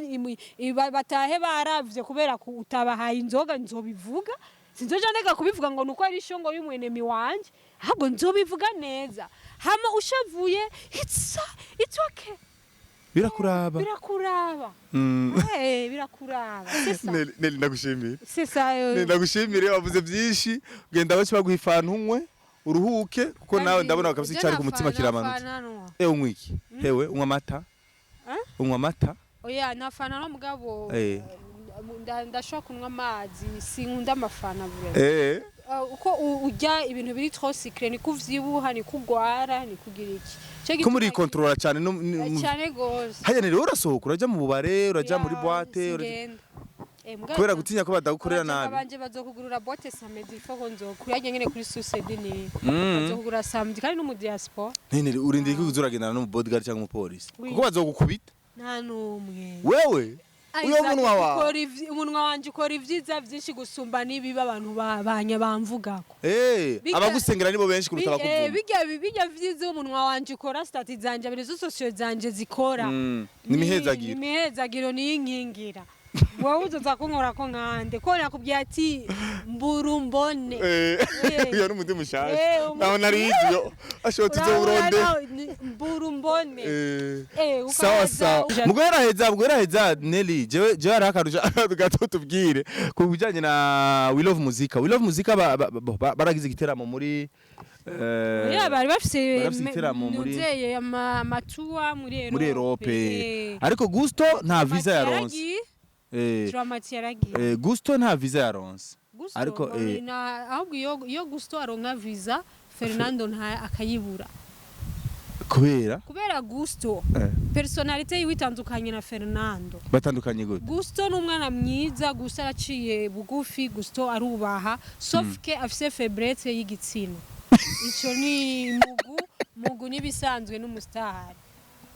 batahe baravye kubera ku utabahaye inzoga. Nzobivuga, sinzoja ndeka kubivuga ngo nuko ari ishongo y'umwenemi wanje, ahubwo nzobivuga neza. Hama ushavuye, it's okay. Birakuraba. Birakuraba. Birakuraba, c'est ça. Nelly, Nelly, ndagushimiye. C'est ça. Nelly, ndagushimire, wavuze byinshi. Genda bace baguha ifanta unywe uruhuke, kuko nawe ndabona kabisa icyari ku mutima kiramanutse. Unywa iki? Hewe, unywa amata? Eh? Unywa amata? Oya, nafana no mugabo. Ndashobora kunywa amazi, sinkunda amafana bure. Uko urya ibintu biri trop sucré niko uvyibuha, niko ugwara, niko ugira iki. Ico Ko muri gituma- contrôla cyane no Cyane gose. Haya rero, urasohoka, uraja mu bubare, uraja muri Ya, boîte, singenda. Mugabo kubera gutinya ko badagukorera abajama nabi. banje bazokugurura boîte samedi, faut ko nzokura nyene kuri sucede ni bazokugura samedi, kandi no mu diaspora. Nene, urindiye ko uzuragendana no mu bodyguard cyangwa umupolisi, Oui. kuko bazogukubita. Nta n'umwe. Wewe uyo Isaac, munwa wawe. Umunwa wanje ukora ivyiza vyinshi gusumba n'ibibi abantu banya bamvugako. Abagusengera nibo benshi kuruta abakuvuma. Bijya vyiza umunwa wanje ukora, statuts zanje, réseaux sociaux zanje zikora. Ni imihezagiro. Imihezagiro niyo inkingira. Wowe uzoza kunkorako nkande ko nakubwiye ati mburu mbone. Uyo ni umuti mushasha. Eh, Naho nari ivyo ashobora Urabona tuzoburonde. Mburu mbone. Sawa. Ukaza Sawa, muguheraheza Nelly, jewe hariho akantu ushaka gato tubwire ku bijanye na We Love Muzika. We Love Muzika baragize igiteramo muri Yeah, bari bafise bari bafise igiteramo nuzeye amatuwa muri muri Europe. Europe, ariko Gusto nta visa yaronse. Dramati yaragiye. Gusto nta visa yaronse. Gusto, Ariko, ahubwo iyo Gusto aronka visa, Fernando nta akayibura. Kubera? Kubera Gusto personnalité yiwe itandukanye na Fernando. Batandukanye gute? Gusto ni umwana mwiza, Gusto araciye bugufi, Gusto arubaha, sauf que afise faiblesse y'igitsina. Ico ni mugu mugu nibisanzwe n'umustar.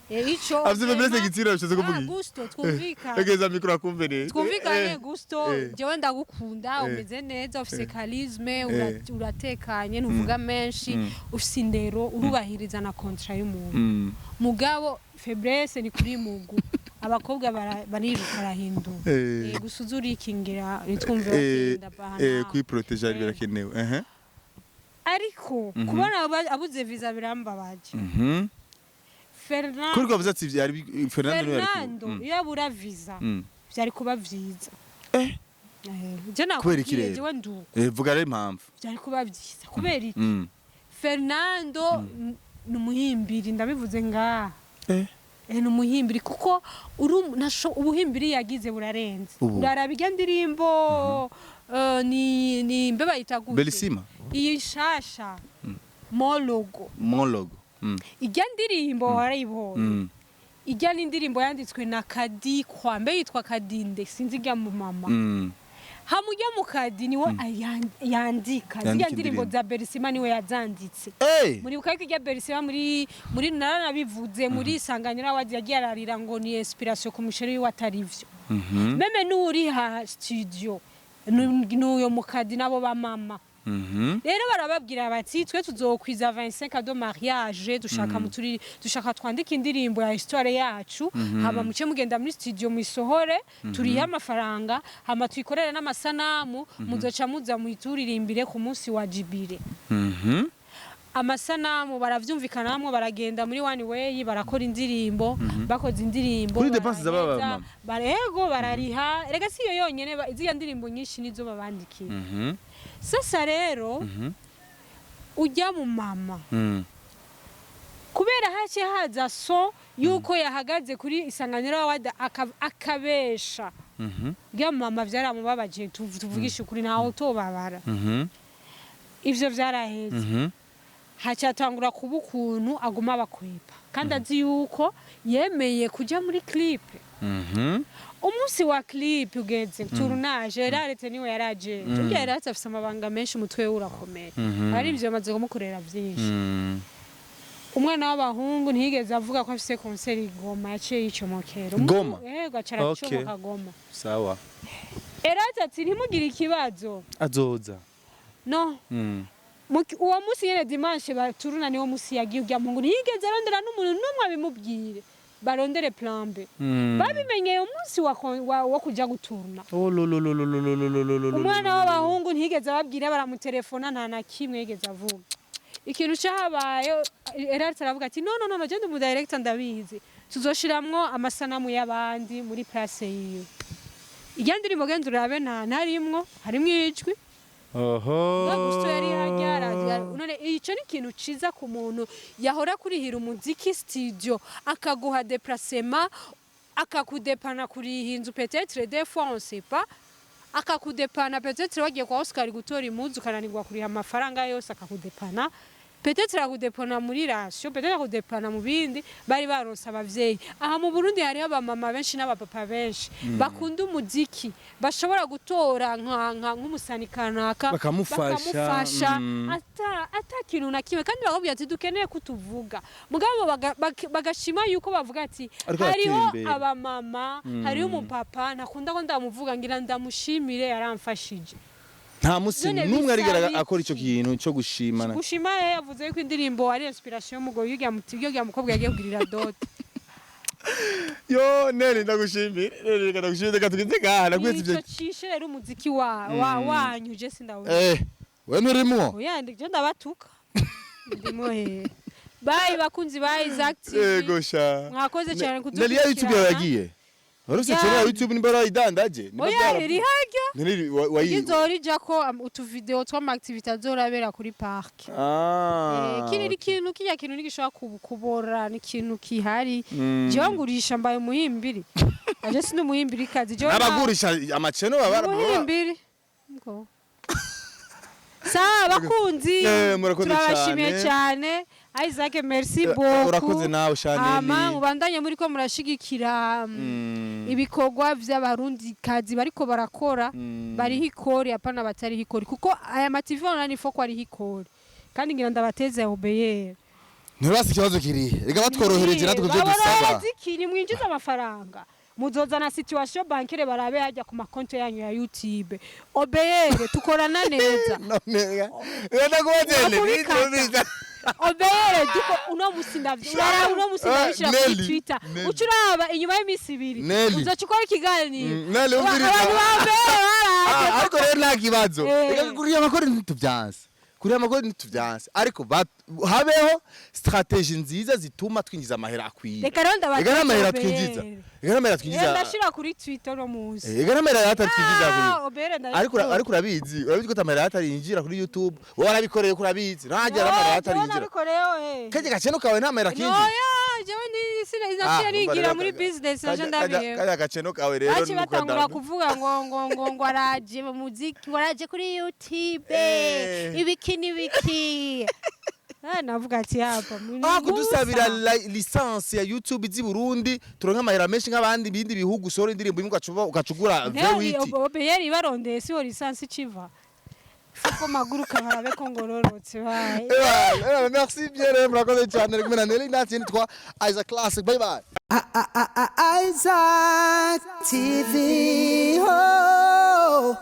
Ico Afise faiblesse y'igitsina bishatse kuvuga Ah, iki? Gusto, twumvikane. Egeza micro akumve neza. Twumvikane. Gusto, jewe ndagukunda, umeze neza, ufise charisme, uratekanye, ntuvuga menshi, ufise indero, urubahiriza na contrat y'umuntu. Mugabo faiblesse ni kuri mugu, abakobwa bariruka arahindura. Gusa uza urikingira, nitwumve bagenda bahana. Kwiproteger birakenewe. Ehe. Ariko kubona abuze visa birambabaje. Fernando Kuri ko bavuze ati byari Fernando niwe yari Fernando iyo abura visa byari kuba vyiza. Je Kubera iki nakubwiye rero? jewe nduko. Vuga rero impamvu. Byari kuba vyiza kubera iki? Fernando ni umuhimbiri, ndabivuze ngaha. Ni umuhimbiri kuko ubuhimbiri yagize burarenze. Ubu. Uraraba irya ndirimbo, ni mbe bayita gute? Belisima. Iyi nshasha, Mologo. Monologue. Irya ndirimbo warayibonye? Mm. Ijya n'indirimbo yanditswe na Kadi kwa mbe yitwa Kadinde, sinzi ijya mu mama. Hamujya mu Kadi niwe yandika zirya Yandika ndirimbo indirimbo. za Berisima, niwe yazanditse. Hey! Muribuka yuko ijya Berisima muri naranabivuze muri Isanganiro Awards, yagiye ararira ngo ni inspiration ku musheri wiwe, atari vyo. Même n'uri ha studio n'uyo mukadi nabo ba mama. Rero barababwira bati: "Twe tuzokwiza 25 de mariage, dushaka muturi, dushaka twandike indirimbo ya histoire yacu, hama muce mugenda muri studio muisohore, turihe amafaranga, hama tuyikorere n'amasanamu, muzoca muza muyituririmbire ku munsi wa jubilé." Amasanamu baravyumvikana hamwe, baragenda muri One Way, barakora indirimbo, bakoze indirimbo Kuri dépenses z'aba baraheza, mama? Barego barariha. Rega si iyo yonyene, ziriya ndirimbo nyinshi nizo babandikiye. Sasa rero ujya mu mama, kubera hake haza so yuko yahagaze kuri Isanganiro Award akabesha rya mama, vyaramubabaje. Tuvugishe ukuri, ntawe utobabara. Ivyo vyaraheze. Hacatangura kuba ukuntu aguma abakwepa kandi azi yuko yemeye kuja muri clip. Umunsi wa clip ugeze, tournage, yararetse, niwe yaraje. Turya yararetse, afise amabanga menshi, umutwe we urakomeye. Ari ivyo bamaze kumukorera vyinshi. Umwana w'abahungu ntiyigeze avuga ko afise concert i Goma, yaciye yicomokera. Goma? Yego, aca aracomoka Goma. Sawa. Erati ati: "Ntimugire ikibazo." Azoza. No. Uwo munsi nyene, dimanche baturuna, niwo munsi yagiye. Urya muhungu ntiyigeze arondera n'umuntu n'umwe abimubwire, barondere plan B. Babimenyeye umunsi wa kuja guturuna. Oh lo lo lo lo lo lo lo lo lo lo. Umwana w'abahungu ntiyigeze ababwira, baramutelefona, nta na kimwe yigeze avuga. Ikintu cyahabaye, Eraretse aravuga ati: "No, no, no, no, je ndi umu director, ndabizi, tuzoshiramwo amasanamu y'abandi muri place yiwe." Irya ndirimbo genda urabe, nta ntarimwo, harimwo ijwi. Oho. Gusto yari hajya. None ico ni ikintu ciza ku muntu yahora kurihira umuziki studio, akaguha déplacement, akakudepana kuriha inzu, peut-être des fois on sait pas, akakudepana peut-être wagiye kwa Oscar gutora impuzu ukananirwa kuriha amafaranga yose, akakudepana peut-être, akudepana muri ration, peut-être akudepana mu bindi bari baronse abavyeyi. Aha mu Burundi hariho abamama benshi n'abapapa benshi bakunda umuziki, bashobora gutora nka nk'umusani kanaka Bakamufasha, bakamufasha ata kintu na kimwe, kandi bakabwira ati: "Dukeneye kutuvuga." Mugabo bagashima yuko bavuga ati Ariko hariho aratera imbere. abamama, hariho umupapa ntakunda ko ndamuvuga, ngira ndamushimire, yaramfashije. Nta musi None n'umwe arigera bisa akora ico biki? kintu cyo gushimana. Gushima ye, yavuze yuko indirimbo ari inspiration y'umugore y'urya muti, y'urya mukobwa yagiye kugirira dot. Yo Nene, ndagushimira. Nene, reka ndagushimire, reka tugeze ngaha nakwetse Ico ibyo. cishe rero umuziki wa wanyu, je sindawuzi. We nturimwo. Oya, je ndabatuka, ndimo he. Bye bakunzi ba Isaac TV. Yego sha. Mwakoze cyane. Neli, ya YouTube yawe kudukurikirana. yagiye. Wari ufite Ya. channel ya YouTube, nimba warayidandaje, nimba Oya, iri harya. None wayi Izorijako utuvideo tw'ama activité azorabera kuri park. Ah. Kiri ni ikintu, kirya kintu ntigishobora kubora, ni ikintu kihari. Jewe ngurisha, mbaye umuhimbiri, aje sindi umuhimbiri kazi jewe. N'abagurisha amaceno baba Umuhimbiri. Ngo. Sawa bakunzi, Murakoze turabashimiye cyane. cyane. Isaac, merci beaucoup. Urakoze nawe Shaneli. Hama mubandanye muriko murashigikira ibikorwa vy'abarundi kazi bariko barakora, bariho ikori, apana batariho ikori, kuko aya ma TV online ifo ko ariho ikori, kandi ngira ndabateze obeyere. Nturasi ikibazo kiri. Reka batworohereje natwe ibyo dusaba. Baborohereza iki? Nimwinjize amafaranga, muzozana situation bancaire, barabe hajya ku makonti yanyu ya YouTube. Obeyere tukorana neza. None ndakubaze. Wakubikata. Obeyere duko uno musi ndavyo, uraraba uno musi ndabishira kuri Nelly, Twitter, Nelly. uca uraba inyuma y'iminsi 2 Nelly. uzoca ukora ikiganiro. Nelly, umviriza. Abantu ba Obeyere baraje. Ariko rero nta kibazo. Reka kuriya amakori ntituvyanse. Kuriya amakori ntituvyanse. Ariko habeho stratégie nziza zituma twinjiza amahera akwiye. Reka rero ndabateze Reka n'amahera Obeyere. twinjiza. Reka n'amahera twinjiza. Ndashira kuri Twitter uno musi. Reka n'amahera twinjiza kuri. Ah, Obeyere Ariko ariko urabizi ko amahera atarinjira kuri YouTube. Wowe warabikoreye ko urabizi. Ntajya amahera atarinjira. Nabikoreyeho he? Kajya gaceno kawe nta mahera kinjira. Noya. Jewe naciye nigira muri business, naje ndabiheba. Kaya gaceno kawe rero. Baci Nuko batangura kuvuga ngo araje mu muziki, ngo araje kuri YouTube, ibiki n'ibiki. Navuga ati hapa muri Ah, kudusabira Musa. Licence ya YouTube z'i Burundi, turonke amahera menshi nk'abandi bindi bihugu. Usohora indirimbo imwe ugacugura Nteri V8. OBR ibarondeye, siho licence iciva. Fuko maguruka barabe ko ngororotse baye. Merci bien rero, murakoze cyane. Ari kumwe na Nelly Nat, nitwa Isaac Classic. Bye bye. Isaac TV. Oh.